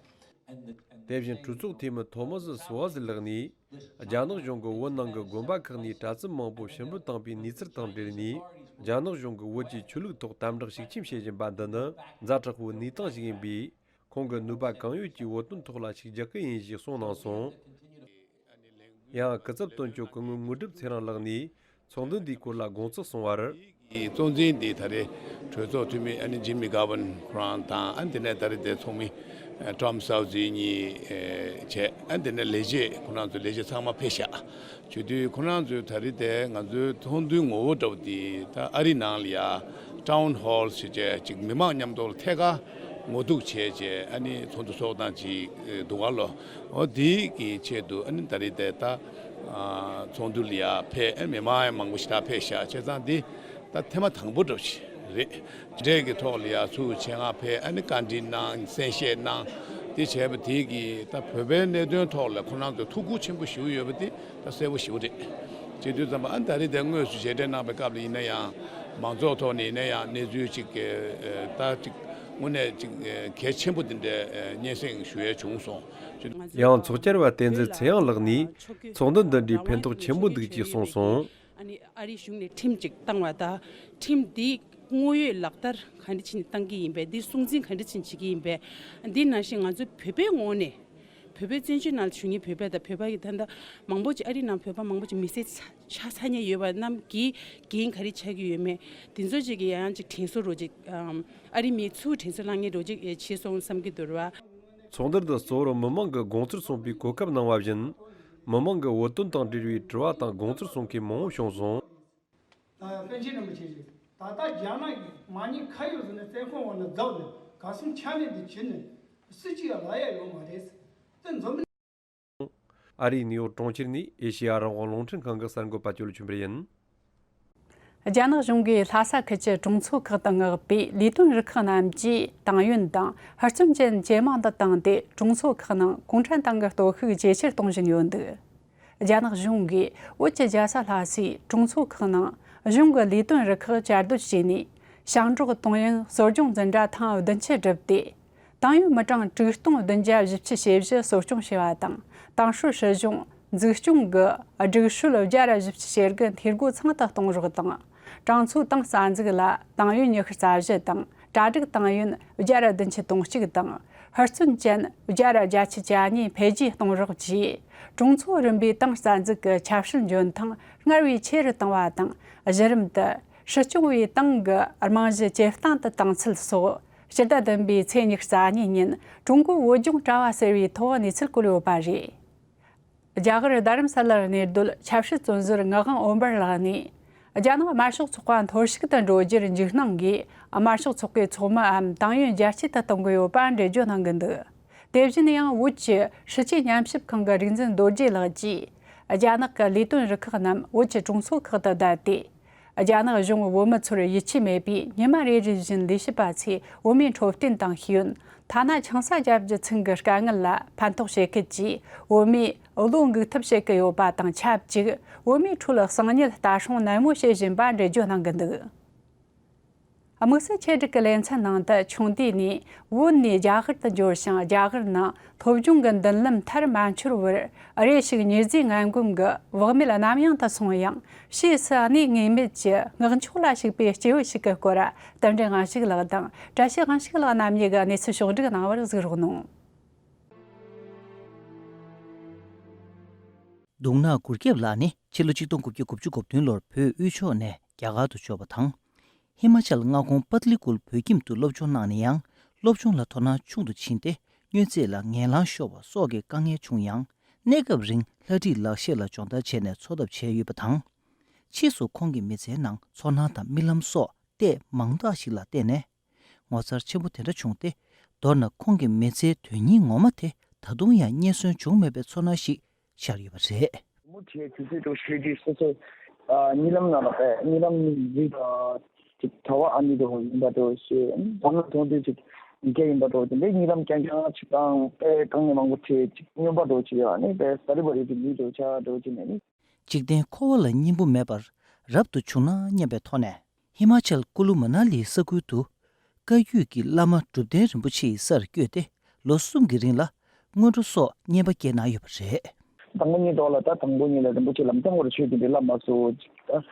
དེ་བཞིན་གྲོས་ཚོགས་འཐུས་མི་ཐོ་མ་སི་སི་ཝཱ་ཛི་ལགས་ནས། རྒྱ་ནག་གཞུང་གིས་བོད་ནང་གི་དགོན་པ་ཁག་ནས་གྲྭ་བཙུན་མང་པོ་ཕྱིར་འབུད་བཏང་པའི་གནས་ཚུལ་དང་འབྲེལ་ནས། རྒྱ་ནག་གཞུང་གིས་བོད་ཀྱི་ཆོས་ལུགས་ཐོག་དམ་དྲག་ཤུགས་ཆེན་བྱེད་བཞིན་པ་འདི་ནི་ཛ་དྲག་པོའི་གནས་སྟངས་ཤིག་ཡིན་པས། ཁོང་གིས་ནུས་པ་གང་ཡོད་ཀྱིས་བོད་དོན་ཐོག་ལ་ཤུགས་རྒྱག་གི་ཡིན་ཞེས་གསུངས་གནང་སོང་། ཡང་སྐུ་ཚབ་དོན་གཅོད་སྐུ་ངོ་དངོས་གྲུབ་ཚེ་རིང་ལགས་ནས་ཚོགས་འདུ་འདིའི་སྐོར་ལ་དགོངས་ཚུལ་གསུངས་པར། གཙོ་འཛིན་འདི་ད་རེས་གྲོས་ཚོགས་འཐུས་མི་ཨ་ནི་ཇིམ་མི་གྷོ་ཝན་ཁོ་རང་དང་། ཨ་ནི་དེ་ནས་ད་རེས་དེ་ཚོགས་མི་ཊོམ་སའུ་ཛི་གཉིས་བྱས། ཨ་ནི་དེ་ནས་ལས་བྱེད་ཁོ་རང་ཚོ་ལས་བྱེད་ཚང་མ་ཕེབས་ཤག། བྱེད་དུས་ཁོ་རང་ཚོས་ད་རེས་དེ་ང་ཚོའི་ཚོགས་འདུའི་ངོ་བོ་འདྲ་བོ་དེ་ད་ཨ་རི་ནང་ལ་ཡ་ཊའུན་ཧོལ་ཞེས་བྱས་ཅིག་མི་མང་མཉམ་དུ་ཐད་ཀར་ངོ་ཐུག་བྱས་བྱས་ཨ་ནི་ཚོགས་འདུ་ཚོགས་སྟངས་ཅིག་འདུག་ག་ལོ། འོ་དེ་གི་ཆེད་དུ་ཨ་ནི་ད་རེས་དེ་ད་ཚོགས་འདུ་ལ་ཡ་ཕེབས། ཨ་མི་མང་ཡང་མང་པོ་ཞེ་དྲག་ཕེབས་ཤག། བྱས་ཙང་འདི་ད་ཐེངས་མ་དང་པོ་འདྲ་བོ་ཞིག་རེད། འབྲས་ཀྱི་ཐོག་ལ་ཡ་ཚུར་ཆེད་མངགས་ཕེབས། ཨ་ནི་བཀའ་འདྲི་གནང་། གསན་བཤད་གནང་། དེ་བྱས་པ་དེ་གིས་ད་བོད་པའི་གནད་དོན་ཐོག་ལ་ཁོ་རང་ཚོ་ཐུགས་ཁུར་ཆེན་པོ་ཞིག་ཡོད་པ་དེ་ད་གསལ་པོ་ཞིག་རེད། བྱེད་དུས་ཙམ་པ་ཨ་ནི་ད་རེས་དེ་དངོས་སུ་ཞལ་འདེབས་གནང་བའི་སྐབས་ལ་ཡིན་ན་ཡང་། མང་ཚོགས་ཐོག་ནས་ཡིན་ན་ཡང་གནས་ཚུལ་ཅིག་གི་ད་ཅིག་ དངོས་གནས་ཅིག་གལ་ཆེན་པོ་དེ་འདྲའི་སྙན་སེང་ཞུ་ཡས་བྱུང་སོང་། ཡང་ཚོགས་བཅར་བ་བསྟན་འཛིན་ཚེ་དབྱངས་ལགས་ནས་ཚོགས་འདུ་འདི་འདྲའི་ཕན་ཐོགས་ཆེན་པོ་འདུག་ཅེས་གསུངས་སོང་། ཨ་ནི་ཨ་རིའི་གཞུང་ནས་ཁྲིམས་ཅིག་བཏང་བ་དང་། ཁྲིམས་འདི་དངོས་ཡོད་ལག་བསྟར་ག་འདྲ་བྱས་ནས་བཏང་གི་ཡིན་པས། འདི་སྲུང་འཛིན་ག་འདྲ་བྱས་ནས་བྱེད་ཀྱི་ཡིན་པས། འདི་ནང་བཞིན་ང་ཚོ་བོད་པའི་ངོས་ནས། བོད་པའི་བཙན་བྱོལ་ནང་ལ་བཞུགས་མཁན་བོད་པ་དང་བོད་པ་ཡི་ད་ལྟ་མང་པོ་ཅིག་ཨ་རིའི་ནང་བོད་པ་མང་པོ་ཅིག་མི་ཚེ་ཆ་ཚང་ཡོད་པ་རྣམས་ཀྱི་འགན་ག་རེ་ཆགས་ཀྱི་ཡོད་མེད། དེ་ཚོ་ཅིག་གི་ཡང་ཅིག་དྲན་གསོ་རོགས་ཅིག་ཨམ་ཨ་རིའི་མི་ཚོས་དྲན་གསོ་བསླང་མཁན་རོགས་ཅིག་བྱས་སོང་བསམ་གྱི་འདུག་ར། ཚོགས་འདུ་འདི་གཙོ་བོར་མི་མང་གི་དགོངས་ཚུལ་གསུངས་པའི་གོ་སྐབས་གནང་བ་བཞིན། མི་མང་གི་བོད་དོན་དང་འབྲེལ་བའི་དྲི་བ་དང་དགོངས་ཚུལ་གསུང་མཁན་མང་པོ་བྱུང་སོང་། ཨ། པཎ་ཆེན་རིན་པོ་ཆེ་ཞེས། ད་ལྟ་རྒྱ་ནག་གིས་མ་ཉེས་ཁ་གཡོགས་བཟོས་ནས་བཙོན་ཁང་འོག་ནས་བརྫངས་ནས་གར་སོང་ཆ་མེད་དུ་གྱུར་ནས་སུ་གཅིག་ཡང་ལབ་ཡ་ཡོད་མ་རེད། དེ་འཛམ་ཨ་རིའི་ནིའུ་ཡོག་གྲོང་ཁྱེར་ནས་ཨེ་ཤེ་ཡ་རང་དབང་རླུང་འཕྲིན་ཁང་གི་གསར་འགོད་པ་ཅོ་ལི་ཆོས་འཕེལ་ཡིན། རྒྱ་ནག་གཞུང་གིས་ལྷ་ས་ཁུལ་གྱི་གྲོང་ཚོ་ཁག་ཏུ་མངགས་པའི་ལས་དོན་རུ་ཁག་རྣམས་ཀྱིས་ཏང་ཡོན་དང་ཧུར་བརྩོན་ཅན་ཇེ་མང་དུ་བཏང་སྟེ། གྲོང་ཚོ་ཁག་ནང་གུང་ཁྲན་ཏང་གི་སྟོབས་ཤུགས་ཇེ་ཆེར་གཏོང་བཞིན་ཡོད་འདུག་རྒྱ་ནག་གཞུང་གིས་བོད་ཀྱི་རྒྱལ་ས་ལྷ་སའི་གྲོང་ཚོ་ཁག་ནང་གཞུང་གི་ལས་དོན་རུ་ཁག་བཅའ་སྡོད་བྱས་ནས། ཞིང་འབྲོག་ཏང་ཡོན་གསོ་སྦྱོང་འཛིན་གྲྭ་ཐེངས་བདུན་ཅུ་བསྒྲུབས་ཏེ། ཏང་ཡོན་མི་གྲངས་དྲུག་སྟོང་བདུན་བརྒྱ་བཞི་བཅུ་ཞེ་བཞི་གསོ་སྐྱོང་བྱས་པ་དང་། ཏང་སྲོལ་སྲིད་གཞུང་འཛུགས་སྐྱོང་གི་སྒྲིག་སྲོལ་བརྒྱ་ར་བཞི་བཅུ་ཞེ་དགུ་འཐུས་སྒོ་ཚང་དུ་གཏོང་རོགས་དང་། གྲོང་ཚོའི་ཏང་རྩ་འཛུགས་ལ་ཏང་ཡོན་ཉི་ཤུ་རྩ་བཞི་དང་གྲ་སྒྲིག་ཏང་ཡོན་བརྒྱ་ར་བདུན་ཅུ་དོན་གཅིག་དང་། ཧུར་བརྩོན་ཅན་བརྒྱ་ར་བརྒྱད་ཅུ་གྱ་གཉིས་འཕེལ་རྒྱས་གཏོང་རོགས་ཀྱིས། གྲོང་ཚོ་རིམ་པའི་ཏང་རྩ་འཛུགས་ཀྱི་ཆབ་སྲིད་འཇོན་ཐང་སྔར་བས་ཆེ་རུ་བཏང་བ་དང་། གཞི་རིམ་དུ་སྲིད་སྐྱོང་བའི་ཏང་གི་རྨང་གཞི་ཇེ་བརྟན་དུ་བཏང་ཚུལ་སོགས། ཕྱི་ཟླ་བདུན་པའི་ཚེས་ཉི་ཤུ་རྩ་གཉིས་ཉིན་ཀྲུང་གོའི་བོད་ལྗོངས་དྲ་བ་ཟེར་བའི་ཐོག་གནས་ཚུལ་བཀོད་ཡོད་པ་རེད། རྒྱ་གར་རྡ་རམ་ས་ལར་གནས་སྡོད་ཆབ་སྲིད་བཙོན་ཟུར་ངག་དབང་འོད་འབར་ལགས་ནས། རྒྱ་ནག་དམར་ཤོག་ཚོགས་པ་འཐོར་ཞིག་ཏུ་འགྲོ་རྒྱུར་འཇིགས་སྣང་གིས། དམར་ཤོག་ཚོགས་པའི་ཚོགས་མིའམ་ཏང་ཡོན་རྒྱ་སྐྱེད་དུ་གཏོང་གི་ཡོད་པ་འགྲེལ་བརྗོད་གནང་གི་འདུག་དེ་བཞིན་ཡང་། བོད་ཀྱི་སྲིད་ཇུས་ཉམས་ཞིབ་ཁང་གི་རིག་འཛིན་རྡོ་རྗེ་ལགས་ཀྱིས། རྒྱ་ནག་གི་ལས་དོན་རུ་ཁག་རྣམས་བོད་ཀྱི་གྲོང་ཚོ་ཁག་ཏུ་བསྡད་དེ། རྒྱ་ནག་གཞུང་བོད་མི་ཚོར་ཡིད་ཆེས་མེད་པས། ཉི་མ་རེ་རེ་བཞིན་ལས་བྱེད་པ་ཚོས་བོད་མིའི་འཕྲོད་བསྟེན་དང་ཤེས་ཡོན། ཐ་ན་ཆང་ས་རྒྱག་རྒྱུ་ཚུན་གྱི་དཀའ་ངལ་ལ་ཕན་ཐོགས་བྱེད་ཁུལ་གྱིས། བོད་མིའི་བློ་འགུག་ཐབས་བྱེད་ཀྱི་ཡོད་པ་དང་ཆབས་ཅིག་བོད་མིའི་ཁྲོད་གསང་ཉུལ་ལྟ་སྲུང་ནན་མོ་བྱེད་བཞིན་པ་འགྲེལ་བརྗོད་གནང་གི་འདུག་དམིགས་བསལ་ཆེད་སྒྲིག་གི་ལེ་ཚན་ནང་དུ། ཆུང་དུས་ནས་བོད་ནས་རྒྱ་གར་དུ་འབྱོར་ཞིང་། རྒྱ་གར་ནང་སློབ་སྦྱོང་གི་མདུན་ལམ་མཐར་མ་འཁྱོལ་བར། རེ་ཞིག་མྱི་རྫས་ངན་གོམས་ཀྱི་བག་མེད་རྣམ་གཡེང་དུ་སོང་ཡང་། ཕྱིས་སུ་གནས་ངེས་མེད་ཀྱི་སྔགས་འཆོལ་ལ་ཞུགས་པའི་སྐྱེས་བུ་ཞིག་གི་སྐོར། རྟ་མགྲིན་དབང་ཕྱུག་ལགས་དང་བཀྲ་ཤིས་དབང་ཕྱུག་ལགས་རྣམ་གཉིས་ཀྱི་གནས་ཚུལ་ཕྱོགས་བསྒྲིགས་གནང་བར་གཟིགས་རོགས་གནང་། གདུང་ནག་གུར་སྐྱབས་ལགས་ནི་ཕྱི་ལོ་ཆིག་སྟོང་དགུ་བརྒྱ་དགུ་བཅུ་གོ་བདུན་ལོར་བོད་དབུས་ཕྱོགས་ནས་རྒྱ་གར་དུ་འབྱོར་བ་དང་། ཧི་མ་ཅལ་མངའ་ཁོངས་པཏ་ལི་ཀུལ་བོད་ཁྱིམ་དུ་སློབ་སྦྱོང་གནང་ནས་ཡང་། སློབ་སྦྱོང་ལ་དོ་སྣང་ཆུང་དུ་ཕྱིན་ཏེ། མྱོས་རྫས་ལ་ངན་ལང་ཤོར་བ་སོགས་ཀྱི་དཀའ་ངལ་བྱུང་ཡང་། གནས་སྐབས་རིང་ལྷ་བྲིས་ལག་ཤེས་ལ་སྦྱོང་བརྡར་བྱས་ནས་འཚོ་ཐབས་བྱས་ཡོད་པ་དང་། ཕྱིས་སུ་ཁོང་གི་མི་ཚེའི་ནང་ཚོར་སྣང་དང་རྨི་ལམ་སོགས་ལྟས་མང་དག་ཞིག་ལ་བརྟེན་ནས། ངོ་མཚར་ཆེན་པོ་དེ་འདྲ་བྱུང་སྟེ། མདོར་ན་ཁོང་གི་མི་ཚེའི་དོན་སྙིང་ངོ་མ་དེ་ད་དུང་ཡང་རྙེད་སོན་བྱུང་མེད་པའི་ཚོར་སྣང་ཞིག་ཤར་ཡོད་པ་རེད། མུ་མཐུད་དུས་ཚོད་འགྲོ་ཤེས་དུས་སོ་སོ་ཨ་གཉིད་ལམ་ནང་ལ་ཨ་གཉིད་ལམ་རིག་ཅིག་གྲྭ་བ་ཨ་ནི་དང་ཡིན་པ་འགྲོ་ཞེས་བསམ་བློ་ཐོངས་དུས་ཅིག་ཡིག་སྐྱེལ་ཡིན་པ་འགྲོ་དེ་འདྲའི་གཉིད་ལམ་རྐྱང་རྐྱང་ཅིག་དང་དཔེ་དཀའ་ངལ་མང་པོ་འཕྲད་ཅིག་སྨྱོན་པ་འགྲོ་ཅིག་ཨ་ནི་དཔེ་ས་རི་བ་རི་ཅིག་ལུས་འགྲོ་ཆ་འགྲོ་ཅིག་ནས་ནི། འཇིག་རྟེན་འཁོར་བ་ལ་སྙིང་པོ་མེད་པར་རབ་ཏུ་བྱུང་ན་སྙམ་པའི་ཐོག་ནས། ཧི་མ་ཅལ་ཀུ་ལུ་མ་ན་ལིའི་ས་ཁུལ་དུ། བཀའ་བརྒྱུད་ཀྱི་བླ་མ་གྲུབ་བརྟན་རིན་པོ་ཆེ་ཡི་སར་བསྐྱོད་དེ། ལོ་གསུམ་གྱི་རིང་ལ་སྔོན་འགྲོ་སོགས་བསྙེན་པ་བསྐྱལ་གནང་ཡོད་པ་རེད། དང་པོ་ཉིད་ཐོག་ལ་ད་དང་པོ་ཉིད་ལ་རིན་པོ་ཆེ་ལམ་སང་བར་ཆོས་ཀྱི་འདི་བླ་མ་སོགས་ཅིག་ད་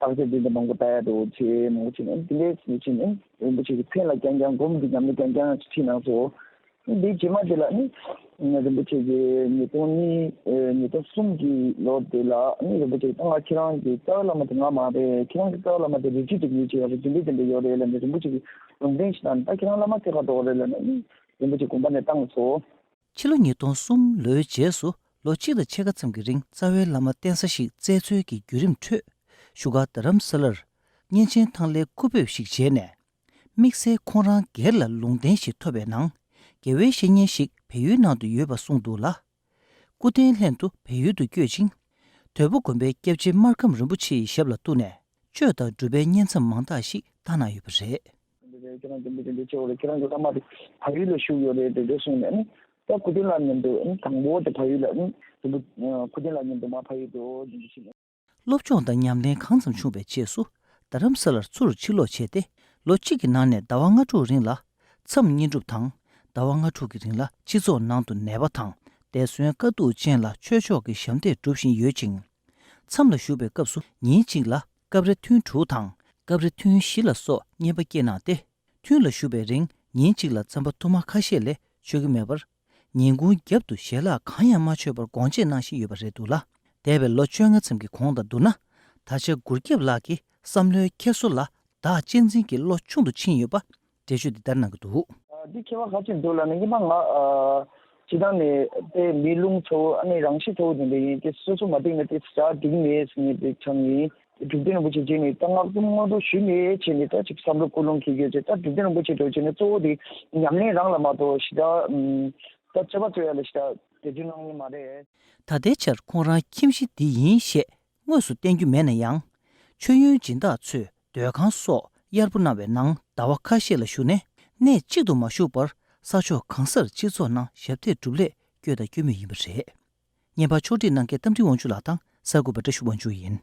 བརྟག་དཔྱད་འདི་འདྲ་མང་པོ་ལྟ་ཡ་འགྲོ་ཆེ་མང་པོ་བྱས་ནས་འདི་འདྲའི་ཞིག་བྱས་ནས་རིན་པོ་ཆེ་གི་མཚན་ལ་རྐྱང་རྐྱང་སྒོམ་གྱི་ཉམས་ལེན་རྐྱང་རྐྱང་ཅིག་ཁྲིད་གནང་སོང་། འདི་རྗེས་མ་དེ་ལ་ནི་རིན་པོ་ཆེ་གི་ཉིས་སྟོང་གཉིས་ཉིས་སྟོང་གསུམ་གྱི་ལོ་དེ་ལ་ནི་རིན་པོ་ཆེ་ད་ང་ཁྱེད་རང་གི་རྩ་བའི་བླ་མ་དེ་ང་མ་རེད། ཁྱེད་རང་གི་རྩ་བའི་བླ་མ་དེ་རིགས་རྒྱུད་དེ་ཉིད་ཅིག་ཡོད་རེད། དེ་འདྲ་དེ་འདྲ་ཡོད་རེད་ལབ་ནས་རིན་པོ་ཆེ་གི་ལུང་བསྟན་ཞིག་གནང་ནས། ད་ཁྱེད་རང་བླ་མ་སྐྱེ་ག་འགྲོ་གི་རེད་ལབ་ནས་ནི་རིན་པོ་ཆེ་དགོངས་པ་ནས་བཏང་སོང་། ཕྱི་ལོ་ཉིས་སྟོང་གསུམ་ལོའི་རྗེས་སུ་ལོ་གཅིག་དང་ཕྱེད་ཀ་ཙམ་གྱི་རིང་རྩ་བའི་བླ་མ་བསྟེན་ས་ཞིག་བཙལ་འཚོལ་གྱི་བརྒྱུད་རིམ་ཁྲོད། བཞུགས་སྒར་རྡ་རམ་ས་ལར་གཉན་ཆེན་ཐང་ལྷའི་སྐུ་སྦས་ཤིག་མཇལ་ནས། དམིགས་བསལ་ཁོང་རང་སྒེར་ལ་ལུང་བསྟན་ཞིག་ཐོབ་པའི་ནང་། དགེ་བའི་བཤེས་གཉེན་ཞིག་བལ་ཡུལ་ནང་དུ་ཡོད་པ་གསུངས་འདུག་ལ། སྐུ་རྟེན་ལྷན་དུ་བལ་ཡུལ་དུ་བསྐྱོད་ཅིང་། དོལ་པོ་དགོན་པའི་སྐྱབས་རྗེ་སྨར་ཁམས་རིན་པོ་ཆེ་ཡི་ཞབས་ལ་གཏུགས་ནས། གཅོད་དང་སྒྲུབ་པའི་བསྙེན་མཚམས་མང་དག་ཞིག་བཏང་གནང་ཡོད་པ་རེད། ཁྱེད་རང་རྒན་པོ་དེ་འདྲ་ཆེ་བ་རེད། ཁྱེད་རང་གི་བླ་མ་དེ་བལ་ཡུལ་ལ་བཞུགས་ཡོད་རེད་དེ་འདྲ་གསུངས་ནས་ནི། ད་སྐུ་རྟེན་ལ་མཉམ་དུ་དང་པོ་དེ་བལ་ཡུལ་ལ་ནི་རིན་པོ་སྐུ་རྟེན་ལ་མཉམ་དུ་མ་བལ་ཡུལ་དུ་འདི་འདྲ་ཕྱིན། སློབ་སྦྱོང་དང་ཉམས་ལེན་གང་ཙམ་བྱུང་བའི་རྗེས་སུ། རྡ་རམ་ས་ལར་ཚུར་ཕྱིར་ལོག་བྱས་ཏེ། ལོ་གཅིག་གི་ནང་ནས་ཟླ་བ་ལྔ་དྲུག་རིང་ལ། མཚམས་བསྙེན་སྒྲུབ་དང་། ཟླ་བ་ལྔ་དྲུག་གི་རིང་ལ་སྤྱི་ཚོགས་ནང་དུ་ནད་པ་དང་འདས་གསོན་དཀའ་སྡུག་ཅན་ལ་ཆོས་ཕྱོགས་ཀྱི་ཞབས་འདེགས་སྒྲུབ་བཞིན་ཡོད་ཅིང་། མཚམས་ལ་བཞུགས་པའི་སྐབས་སུ་ཉིན་གཅིག་ལ་སྐབས་རེ་ཐུན་དྲུག་དང་སྐབས་རེ་ཐུན་བཞི་ལ་སོགས་བསྙེན་པ་སྐྱེས་གནང་སྟེ། ཐུན་ལ་བཞུགས་པའི་རིང་ཉིན་གཅིག་ལ་རྩམ་པ་ཐུར་མ་ཁ་ཤས་ལས་མཆོད་ཀྱི་མེད་པར། ཉིན་གུང་རྒྱབ་ཏུ་ཞལ་ལག་གང་ཡང་མ་མཆོད་པར་སྒོང་འབྱེད་གནང་བཞིན་ཡོད་པ་རེད་འདུག་ལ། འདས་པའི་ལོ་བཅོ་ལྔ་ཙམ་གྱི་གོང་དང་བསྡུར་ན། ད་ཆ་གུར་སྐྱབས་ལགས་ཀྱི་བསམ་བློའི་འཁྱེར་སོ་ལ་བདག་གཅེས་འཛིན་གྱི་བློ་ཆུང་དུ་ཕྱིན་ཡོད་པ་འགྲེལ་བརྗོད་འདི་ལྟར་གནང་གི་འདུག། འདི་ཁྱད་པར་ག་ཅིག་འདུག་ལབ་ན། སྔོན་མ་ང་ཨ་སྤྱི་བཏང་ནས་དཔེ་མི་རླུང་ཚ་བོ། ཨ་ནི་རང་ཤི་ཚ་བོ་དེ་འདྲ་ཡིན་ཏེ། སོ་སོ་མ་བསྡད་ན་དེ་ཟ་འགྲིག་མེད་ཟེར་མཁན་དེ་ཆགས་ཡིན། སྒྲུབ་སྡེ་རིན་པོ་ཆེ་རྗེས་ནས་ད་སྔགས་རྩོམ་སྔོན་འགྲོ་ཞུས་ནས་བྱས་ནས། ད་ཅིག་བསམ་བློ་ཀུན་སློང་འཁྱེར་རྒྱུ་བྱས། ད་སྒྲུབ་སྡེ་རིན་པོ་ཆེ་འགྲོ་བྱས་ནས་གཙོ་བོ་དེ་ཉམས་ལེན་རང་ལ་མ་གཏོགས་ཞེ་དྲག་ད་སྤྱོད་པ་སྤྱོད་ཡ་ལ་ཞེ་དྲག་དེ་ཚོ་གནང་གི་མ་རེད། ད་ལྟའི་ཆར་ཁོང་རང་ཁྱིམ་གཞི་འདི་ཡིན་ཞེས་དངོས་སུ་བསྟན་རྒྱུ་མེད་ན་ཡང་། མཆོད་ཡོན་སྦྱིན་བདག་ཚོས་སྡོད་ཁང་སོགས་གཡར་པོ་གནང་བའི་ནང་ཟླ་བ་ཁ་ཤས་ལ་བཞུགས་ནས། གནས་གཅིག་ཏུ་མ་བཞུགས་པར་ས་ཕྱོགས་གང་སར་སྤྱི་ཚོགས་ནང་ཞབས་འདེགས་སྒྲུབ་སླད་བསྐྱོད་དང་བསྐྱོད་མུས་ཡིན་པ་རེད། བརྙན་པར་ཕྱོགས་སྒྲིག་གནང་མཁན་རྟ་མགྲིན་དབང་ཕྱུག་ལགས་དང་གསར་འགོད་པ་བཀྲ་ཤིས་དབང་ཕྱུག་ཡིན།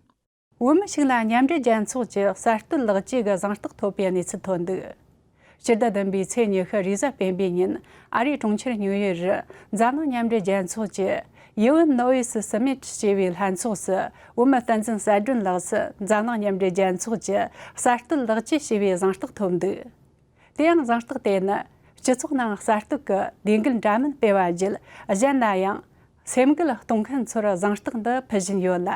བོད་མི་ཞིག་ལ་མཉམ་འབྲེལ་རྒྱལ་ཚོགས་ཀྱི་གསར་གཏོད་ལེགས་སྐྱེས་ཀྱི་གཟེངས་རྟགས་ཐོབ་པའི་གནས་ཚུལ་ཐོན་འདུག། སྤྱི་ཟླ་བདུན་པའི་ཚེས་ཉི་ཤུ་རེས་གཟའ་སྤེན་པའི་ཉིན། ཨ་རིའི་གྲོང་ཁྱེར་ཉིའུ་ཡོག་རུ་འཛམ་གླིང་མཉམ་འབྲེལ་རྒྱལ་ཚོགས་ཀྱི་ཡུ་ཨེན་ནོ་ཝེ་སི་སི་མིད་ཅེས་པའི་ལྷན་ཚོགས་སུ། བོད་མི་བསྟན་འཛིན་གསལ་སྒྲོན་ལགས་སུ་འཛམ་གླིང་མཉམ་འབྲེལ་རྒྱལ་ཚོགས་ཀྱི་གསར་གཏོད་ལེགས་སྐྱེས་ཞེས་པའི་གཟེངས་རྟགས་ཐོབ་འདུག། དེའང་གཟེངས་རྟགས་དེ་ནི་སྤྱི་ཚོགས་ནང་གསར་གཏོད་ཀྱི་ལས་འགུལ་འདྲ་མིན་སྤེལ་བ་བརྒྱུད། གཞན་ལ་ཡང་སེམས་འགུལ་གཏོང་མཁན་ཚོར་གཟེངས་རྟགས་འདི་ཕུལ་བཞིན་ཡོད་ལ།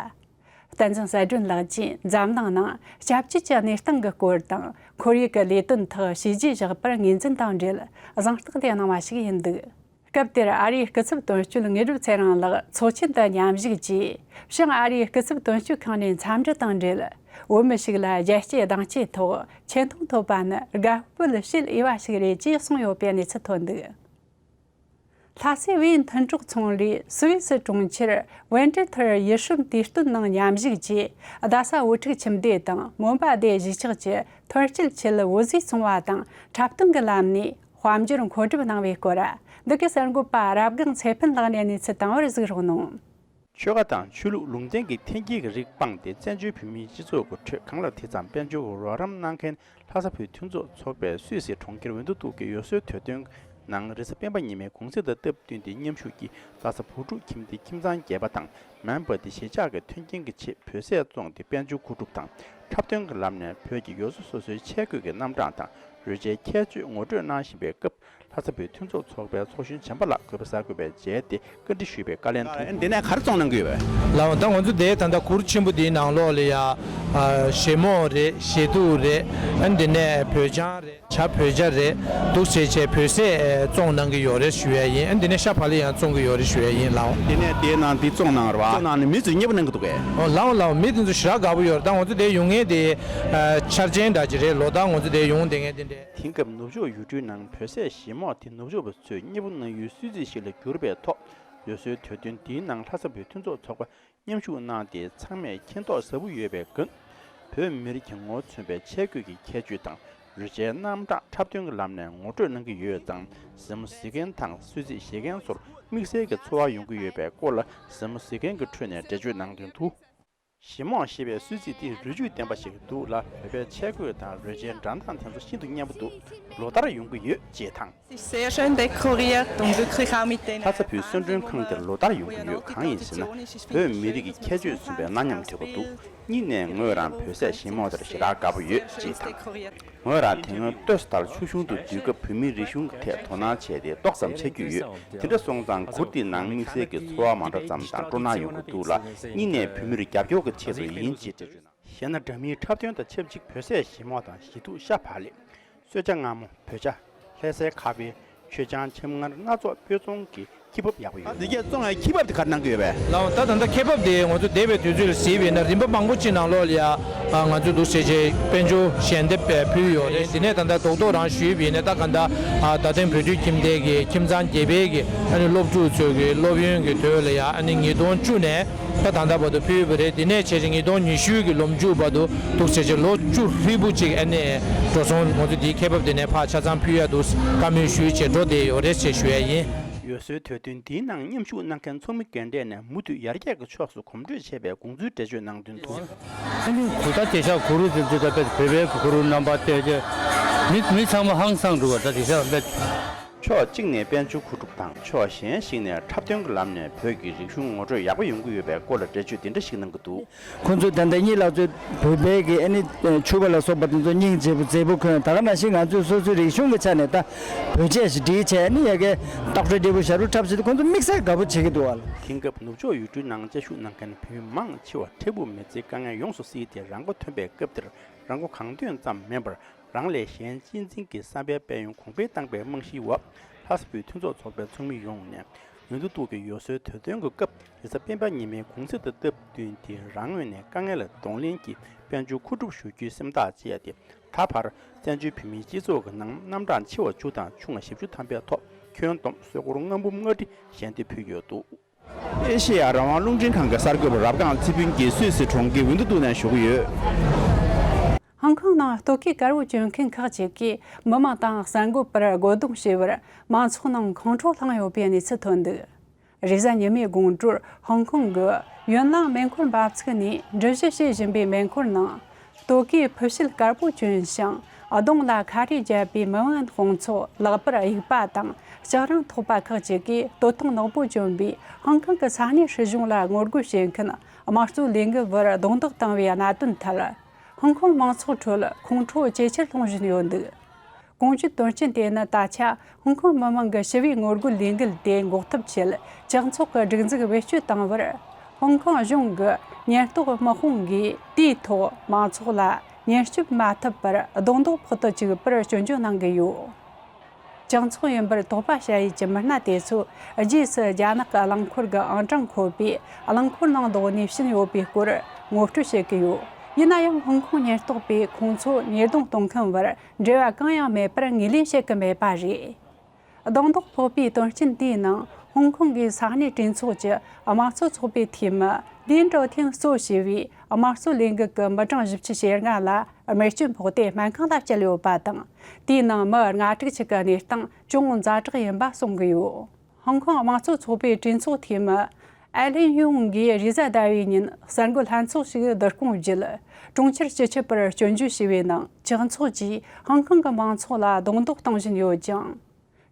བསྟན་འཛིན་གསལ་སྒྲོན་ལགས་ཀྱིས་འཛམ་གླིང་ནང་སྐྱབས་བཅོལ་གྱི་གནས་སྟངས་ཀྱི་སྐོར་དང་། ཁོར་ཡུག་གི་ལས་དོན་ཐོག་བྱས་རྗེས་བཞག་པར་ངོས་འཛིན་དང་འབྲེལ་གཟེངས་རྟགས་དེ་གནང་བ་ཞིག་ཡིན་འདུག། སྐབས་དེར་ཨ་རིའི་སྐུ་ཚབ་དོན་གཅོད་དངོས་གྲུབ་ཚེ་རིང་ལགས་ཚོགས་ཆེན་དུ་མཉམ་ཞུགས་ཀྱིས། བྱང་ཨ་རིའི་སྐུ་ཚབ་དོན་གཅོད་ཁང་ནས་འཚམས་འདྲི་དང་འབྲེལ། བོད་མི་ཞིག་ལ་རྒྱལ་གཅེས་གདེང་གཅེས་ཐོག་ཆེ་མཐོང་ཐོབ་པ་ནི་དགའ་སྤོབས་བྱེད་འོས་པ་ཞིག་རེད་ཅེས་གསུངས་ཡོད་པའི་གནས་ཚུལ་ཐོན་འདུག། ལྷ་སའི་བོད་མཐུན་གྲོགས་ཚོང་ལས་སུད་སི་གྲོང་ཁྱེར་ཝན་ཀྲི་ཐར་ཡུལ་ཤུལ་དུས་སྟོན་ནང་མཉམ་ཞུགས་ཀྱིས། རྡ་ས་བོད་ཕྲུག་ཁྱིམ་སྡེ་དང་མོན་པ་སྡེ་གཞིས་ཆགས་ཀྱི་ཐོན་སྐྱེད་ཆེད་བོད་ཟས་བཙོང་བ་དང་འཁྲབ་སྟོན་གྱི་ལམ་ནས་དཔལ་འབྱོར་མཁོ་སྒྲུབ་གནང་བའི་སྐོར། འདི་གའི་གསར་འགོད་པ་རབ་སྒང་ཚེ་ཕུན་ལགས་ནས་གནས་ཚུལ་དང་པོར་གཟིགས་རོགས་གནང་། ཆོལ་ཁ་དང་ཆོས་ལུགས་ལུང་བསྟན་གྱི་འཐེན་འཁྱེར་གྱི་རིགས་སྤངས་ཏེ། བཙན་བྱོལ་བོད་མིའི་སྤྱི་ཚོགས་ཀྱི་ཁྲོད་གང་ལ་དེ་ཙམ་དཔལ་འབྱོར་གྱི་རོགས་རམ་གནང་མཁན། ལྷ་ས་བོད་མཐུན་ཚོགས་ཚོགས་པས་སུད་སི་གྲོང་ཁྱེར་ཝེན་ཏུ་ཏུག་གི་ཡུལ་སྲོལ་དུས་སྟོན་ནང་། རེས་གཟའ་སྤེན་པ་ཉི་མའི་གུང་སེང་དང་སྟབས་བསྟུན་ཏེ། མཉམ་ཞུགས་ཀྱིས་རྡ་ས་བུ་ཕྲུག་ཁྱིམ་སྡེ་ཁྱིམ་ཚང་བརྒྱད་པ་དང་མོན་པ་སྡེ་གཞིས་ཆགས་ཀྱི་མཐུན་རྐྱེན་གྱི་ཆེད་བོད་ཟས་བཙོངས་ཏེ། དཔལ་འབྱོར་མཁོ་སྒྲུབ་དང་འཁྲབ་སྟོན་གྱི་ལམ་ནས་བོད་ཀྱི་ཡུལ་སྲོལ་སོ་སོའི་ཆས་གོས་ཀྱི་རྣམ་གྲངས་དང་རོལ་ཆའི་ཁྱད་ཆོས་ངོ་སྤྲོད་གནང་བཞིན་པའི་སྐབས། ལྷ་ས་བོད་མཐུན་ཚོགས་ཚོགས་པའི་ཚོགས་གཞོན་བྱམས་པ་ལགས་གུས་པ་གསར་འགོད་པས་མཇལ་ཏེ་བཀའ་འདྲི་ཞུས་པའི་བཀའ་ལན་དུ། འདི་ནས་ག་རེ་བཙོང་གནང་གི་ཡོད་པས། ལགས་འོང་། ད་ང་ཚོ་དེ་ད་ལྟ་གུར་ཆེན་པོ་འདིའི་ནང་ལོགས་ལ་ཡ། ཨ། བཞེས་མོ་རེད། བཞེས་ཐུག་རེད། ཨ། འདི་ནས་བོད་ལྗང་རེད། ཇ་བོད་ཇ་རེད། འདུག་སེ་བྱས་བོད་ཟས་བཙོང་གནང་གི་ཡོད་རེད་ཞུ་ཡ་ཡིན། ཨ། འདི་ནས་ཤ་བག་ལེབ་ཡང་བཙོང་གི་ཡོད་རེད་ཞུ་ཡ་ཡིན། ལགས་འོང་། འདི་ནས་དེའི་ནང་འདི་བཙོང་གནང་རེད་པ། བཙོང་གནང་ནས་མི་ཚོས་མཉེས་པོ་གནང་གི་འདུག་གས། ཨོ། ལགས་འོང་། ལགས་འོང་། མི་དེ་ཚོ་ཞེ་དྲག་དགའ་པོ་ཡོད་རེད། ད་ང་ཚོ་དེ་ཡོང་མཁན་དེ། ཨ། འཆར་ཅན་འདྲ་ཅིག་རེད། ལོ་ལྟར་ང་ཚོ་དེ་ཡོང་བསྡད་མཁན་དེ་འདྲས། དེང་སྐབས་ནུབ་ཕྱོགས་ཡུལ་གྲུའི་ནང་བོད་ཟས་བཞེས་མོ་དེ་ནུབ་ཕྱོགས་པ་ཚོས་མཉེས་པོ་གནང་ཡུལ་སུད་སི་ཞིག་ལ་གྱུར་པའི་ཐོག་ཡུལ་སྲོལ་དུས་སྟོན་འདིའི་ནང་ལྷ་ས་བོད་མཐུན་ཚོགས་ཚོགས་པ་མཉམ་ཞུགས་གནང་སྟེ། ཚང་མས་མཁྱེན་རྟོགས་ཟབ་པོ་ཡོད་པའི་སྒང་། བོད་མི་རིགས་ཀྱི་ངོ་བོ་མཚོན་པའི་ཆས་གོས་ཀྱི་ཁྱད་ཆོས་དང་རོལ་ཆའི་རྣམ་གྲངས་འཁྲབ་སྟོན་གྱི་ལམ་ནས་ངོ་སྤྲོད་གནང་གི་ཡོད་ཙང་། གཟིགས་མོ་གཟིགས་མཁན་དང་གསོལ་ཚིགས་བཞེས་མཁན་ཚོར་དམིགས་བསལ་གྱི་ཚོར་བ་ཡོང་གི་ཡོད་པའི་སྐོར་ལ། གཟིགས་མོ་གཟིགས་མཁན་གྱི་ཁྲོད་ནས་འགྲེལ་བརྗོད་གནང་མཁན་དུ། བཞེས་མོ་ཞེས་པའི་གསོལ་ཚིགས་དེ་རུས་རྒྱུད་ལྡན་པ་ཞིག་འདུག་ལ། བོད་པའི་ཆས་གོས་དང་རོལ་ཆའི་འགྲམ་གདོང་དེ་ཚོ་ཤིན་ཏུ་མཉེས་པོ་འདུག། ལོ་ལྟར་ཡོང་གི་ཡོད་ཅེས་དང་། Ich sehe schön dekoriert und du kriegst auch mit den ལྷ་ས་བོད་གསོལ་མགྲོན་ཁང་དེར་ལོ་ལྟར་ཡོང་གི་ཡོད། གང་ཡིན་ཟེར་ན། བོད་མི་རིགས་ཀྱི་ཁྱད་ཆོས་མཚོན་པའི་གནའ་ཉམས་དོད་པོ་འདུག། གཉིས་ནས་ངོས་རང་བོད་ཟས་བཞེས་མོ་དེར་ཞེ་དྲག་དགའ་པོ་ཡོད་ཅེས་དང་། ངོས་རང་དེ་སྔོན་ལྟོས་ལྟར་ཆུ་གཞུང་དུ་སྡོད་སྐབས་བོད་མིའི་རིག་གཞུང་གི་ཐད་དོ་སྣང་བྱས་ཏེ་ཏོག་ཙམ་ཆགས་ཀྱི་ཡོད། དེ་འདྲ་སོང་ཙང་གུར་དེའི་ནང་དམིགས་བསལ་གྱི་ཚོར་བ་མ་འདྲ་ཙམ་དང་སྤྲོ་སྣང་ཡོང་གི་འདུག་ལ། གཉིས་ནས་བོད་མིར་རྒྱབ་སྐྱོར་གྱི་ཆེད་དུ་ཡིན་ཅེས་འགྲེལ་བརྗོད་གནང་། གཞན་ན་འདྲ་མིན་འཁྲབ་སྟོན་དང་ཆབས་ཅིག་བོད་ཟས་བཞེས་མོ་དང་བཞེས་ཐུག་ཤ་བག་ལེབ། གསོལ་ཇ་མངར་མོ། བོད་ཇ། ལྷ་སའི་ཁ་ཕྱེ། མཆོད་ཆང་ཆབ་མངར་སྣ་ཚོགས་སྤོས་བཙོང་གི་ཁྱི་འབབ་ཡག་པོ་ཡོད། འདི་གས་བཙོང་ཡ་ཁྱི་འབབ་དེ་ག་རེ་གནང་གི་ཡོད་པས། ལགས་འོང་། ད་ད་ལྟ་ཁྱི་འབབ་དེ་ང་ཚོ་འདས་པའི་དུས་ཚོད་ལ་གཟིགས་པ་ཡིན་ན་རིམ་པ་མང་པོ་ཅིག་ནང་ལོགས་ལ་ཡ། ང་ཚོ་འདུག་སེ་བྱས་དཔལ་འབྱོར་ཞལ་འདེབས་ཕུལ་ཡོད་རེད། དེ་ནས་ད་ལྟ་རྡོག་རྡོག་རང་ཞུས་པ་ཡིན་ན། ད་ག་ད་རྡ་སྟེང་བོད་མཐོའི་ཁྱིམ་སྡེ་གི་ཁྱིམ་ཚང་བརྒྱད་པའི་གི་ཨ་ནི་སློབ་ཕྲུག་ཚོའི་གི་སློབ་ཡོན་གྱི་དོན་ལ་ཡ། ཨ་ནི་ཉིས་སྟོང་བཅུ་ནས་ད་ད་ལྟ་བར་དུ་ཕུལ་བ་རེད། དེ་ནས་བྱས་རྗེས་ཉིས་སྟོང་ཉི་ཤུ་གི་ལོ་མཇུག་བར་དུ་འདུག་སེ་བྱས་ལོ་བཅུ་ཧྲིལ་པོ་ཅིག་ཨ་ནི་འགྲོ་སོང་ང་ཚོ་འདིའི་ཁྱི་འབབ་དེ་ནས་ཕར་ཆ་ཚང་ཕུལ་ཡ་འདུག་བཀའ་མོལ་ཞུས་བྱས་འགྲོ་བསྡད་ཡོད་རེད་ཅེས་ཞུ་ཡ་ཡིན། ཡུལ་སྲོལ་དུས་སྟོན་འདིའི་ནང་མཉམ་ཞུགས་གནང་མཁན་ཚོགས་མི་རྒན་གྲས་ནས་མུ་མཐུད་ཡར་རྒྱས་ཀྱི་ཕྱོགས་སུ་གོམ་བགྲོད་བྱས་པའི་དགོངས་ཚུལ་འགྲེལ་བརྗོད་གནང་དོན་དུ། ཨ་ནི་གུ་ད་དེ་ཤ་གུ་རུ་དེ་ཚོ་ད་བོད་པའི་གུ་རུ་རྣམ་པ་དེ་ཚོ་མི་མི་ཚང་མ་ཧང་སང་འདུག་བ། ད་དེ་ཤ་བེད། ཕྱོགས་གཅིག་ནས་དཔལ་འབྱོར་མཁོ་སྒྲུབ་དང་ཕྱོགས་གཞན་ཞིག་ནས་འཁྲབ་སྟོན་གྱི་ལམ་ནས་བོད་ཀྱི་རིག་གཞུང་ངོ་སྤྲོད་ཡག་པོ་ཡོང་གི་ཡོད་པའི་སྐོར་ལ་འགྲེལ་བརྗོད་འདི་འདྲ་ཞིག་གནང་གི་འདུག། ཁོང་ཚོ་ད་ལྟ་གཉིད་ལག་རྩལ་བོད་པའི་གི་ཨ་ནི་ཕྱུ་པ་ལ་སོགས་པ་དེ་ཚོ་སྙིང་རྗེ་པོ་མཛེས་པོ་གོན། ད་ག་ནང་བཞིན་ང་ཚོས་སོ་སོའི་རིག་གཞུང་གི་ཆ་ནས་ད་བོད་ཆས་ཤིག་སྒྲིག་བྱས་ནི་ཡ་གི་རྟགས་བྲོ་བདེ་པོ་ཞབས་བྲོ་འཁྲབ་བྱས་ཏེ་ཁོང་ཚོ་དམིགས་བསལ་དགའ་པོ་བྱེད་ཀྱི་འདུག་བ། དེང་སྐབས་ནུབ་ཕྱོགས་ཡུལ་གྲུའི་ནང་བཅའ་བཞུགས་གནང་མཁན་བོད་མི་མང་ཆེ་བ་འཕྲལ་ཕུགས་མི་ཚེའི་དཀའ་ངལ་ཡོངས་སུ་བསལ་ཏེ་རང་མགོ་ཐོན་པའི་སྐབས་འདིར་རང་མགོ་གང་ཐོན་ཙམ་མིན་པར། རང་ལས་གཞན་གཅེས་འཛིན་གྱི་བསམ་པའི་དཔལ་ཡོན་གོང་འཕེལ་བཏང་པའི་རྨང་གཞིའི་འོག་ལྷ་ས་བོད་མཐུན་ཚོགས་ཚོགས་པའི་ཚོགས་མི་ཡོངས་ནས་ཡུན་དུ་ཏུ་གི་ཡུལ་སྲོལ་དུས་སྟོན་གྱི་སྐབས་རེས་གཟའ་སྤེན་པ་ཉི་མའི་གུང་གསེང་དང་སྟབས་བསྟུན་ཏེ་རང་ངོས་ནས་དཀའ་ངལ་ལ་གདོང་ལེན་གྱིས་དཔལ་འབྱོར་མཁོ་སྒྲུབ་ཞུ་རྒྱུའི་སེམས་ཐག་བཅད་དེ། ད་བར་བཙན་བྱོལ་བོད་མིའི་སྤྱི་ཚོགས་ཀྱི་ནང་རྣམ་གྲངས་ཆེ་བ་བཅུ་དང་ཆུང་བ་ཞེ་བཅུ་ཐམ་པའི་ཐོག་ཁྱོན་བསྡོམས་སོལ་གོར་ལྔ་འབུམ་ལྔ་ཁྲི་ཞལ་འདེབས་ཕུལ་ཡོད་འདུག། ཨེ་ཤེ་ཡ་རང་དབང་རླུང་འཕྲིན་ཁང་གི་གསར་འགོད་པ་རབ་སྒང་ཚེ་ཕུན་གྱིས་སུད་སི་གྲོང་ཁྱེར་ཝིན་ཏུ་ཏུ་ནས་ཞུ་གི་ཡོད། ཧོང་ཀོང་ནང་ལྟོ་གོས་དཀར་པོ་གྱོན་མཁན་ཁག་ཅིག་གིས་མི་མང་དང་གསར་འགོད་པར་རྒོལ་རྡུང་བྱས་པར་མང་ཚོགས་ནང་ཁོང་ཁྲོ་ལངས་ཡོད་པའི་གནས་ཚུལ་ཐོན་འདུག། རེས་གཟའ་ཉི་མའི་དགོང་དྲོར་ཧོང་ཀོང་གི་ཡོན་ལང་མེ་འཁོར་འབབ་ཚིགས་ནས་འགྲུལ་བཞུད་བྱེད་བཞིན་པའི་མེ་འཁོར་ནང་། ལྟོ་གོས་ཕུ་ཤུལ་དཀར་པོ་གྱོན་ཞིང་གདོང་ལ་ཁ་རས་བརྒྱབ་པའི་མི་དབང་དཔུང་ཚོགས་ལག་པར་དབྱུག་པ་དང་ལྕགས་རིང་ཐོགས་པ་ཁག་ཅིག་གིས་སྟོད་ཐུང་ནག་པོ་གྱོན་པའི་ཧོང་ཀོང་གི་ས་གནས་སྲིད་གཞུང་ལ་ངོ་རྒོལ་བྱེད་མཁན་དམངས་གཙོའི་ལས་འགུལ་བར་རྡུང་རྡེག་བཏང་བའི་གནད་དོན་ཐད། ཧོང་ཀོང་མང་ཚོགས་ཁྲོད་ཁོང་ཁྲོ་ཇེ་ཆེར་གཏོང་བཞིན་ཡོད་འདུག། གོང་ཞུས་དོན་རྐྱེན་དེ་ནི་ད་ཆ་ཧོང་ཀོང་མི་མང་གི་ཞི་བའི་ངོ་རྒོལ་ལས་འགུལ་དེ་འགོག་ཐབས་ཆེད་ཇག་ཚོགས་ཀྱི་སྒྲིག་འཛུགས་བེད་སྤྱོད་བཏང་བར། ཧོང་ཀོང་གཞུང་གི་ཉེན་རྟོག་དམག་དཔུང་གིས་དེའི་ཐོག་མང་ཚོགས་ལ་ཉེན་སྐྱོབ་མ་ཐུབ་པར་རྡུང་རྡེག་ཕོག་ཏུ་བཅུག་པར་སྐྱོན་བརྗོད་གནང་གི་ཡོད། ཇག་ཚོགས་ཡིན་པར་དོགས་པ་བྱ་ཡུལ་གྱི་མི་སྣ་དེ་ཚོས་རྗེས་སུ་རྒྱ་ནག་གི་རླངས་འཁོར་གྱི་ཨང་གྲངས་འཁོད་པའི་རླངས་འཁོར་ནང་བསྡོངས་ནས་ཕྱིན་ཡོད་པའི་སྐོར་ངོ་སྤྲོད་བྱེད་ཀྱི་ཡོད། ཡིན་ན་ཡང་ཧོང་ཀོང་ཉེན་རྟོག་པས་ཁོང་ཚོ་ཉེས་རྡུང་གཏོང་མཁན་བར་འབྲེལ་བ་གང་ཡང་མེད་པར་ངོས་ལེན་བྱེད་ཀྱི་མེད་པ་རེད། རྡུང་རྡེག་ཕོག་པའི་དོན་རྐྱེན་དེའི་ནང་ཧོང་ཀོང་གི་ས་གནས་གྲོས་ཚོགས་ཀྱི་དམངས་གཙོ་ཚོགས་པའི་འཐུས་མི་ལིན་ཀྲོ་ཐེན་གཙོ་བྱས་པའི་དམངས་གཙོ་ལས་འགུལ་གྱི་མི་གྲངས་བཞི་བཅུ་ཞེ་ལྔ་ལ་རྨས་སྐྱོན་ཕོག་སྟེ་སྨན་ཁང་ལ་བསྐྱལ་ཡོད་པ་དང་། དེའི་ནང་མི་ལྔ་དྲུག་ཅིག་གི་གནས་སྟངས་ཅུང་ཛ་དྲག་ཡིན་པ་གསུང་གི་ཡོད། ཧོང་ཀོང་དམངས་གཙོ་ཚོགས་པའི་གྲོས་ཚོགས་འཐུས་མི་ཨ་ལིན་ཡུང་གིས་རེས་གཟའ་ཟླ་བའི་ཉིན་གསར་འགོད་ལྷན་ཚོགས་ཤིག་བསྡུ་སྐོང་བརྒྱུད། གྲོང་ཁྱེར་སྤྱི་ཁྱབ་པར་སྐྱོན་བརྗོད་བྱས་པའི་ནང་། ཇག་ཚོགས་ཀྱིས་ཧོང་ཀོང་གི་མང་ཚོགས་ལ་རྡུང་རྡེག་གཏོང་བཞིན་ཡོད་ཅིང་།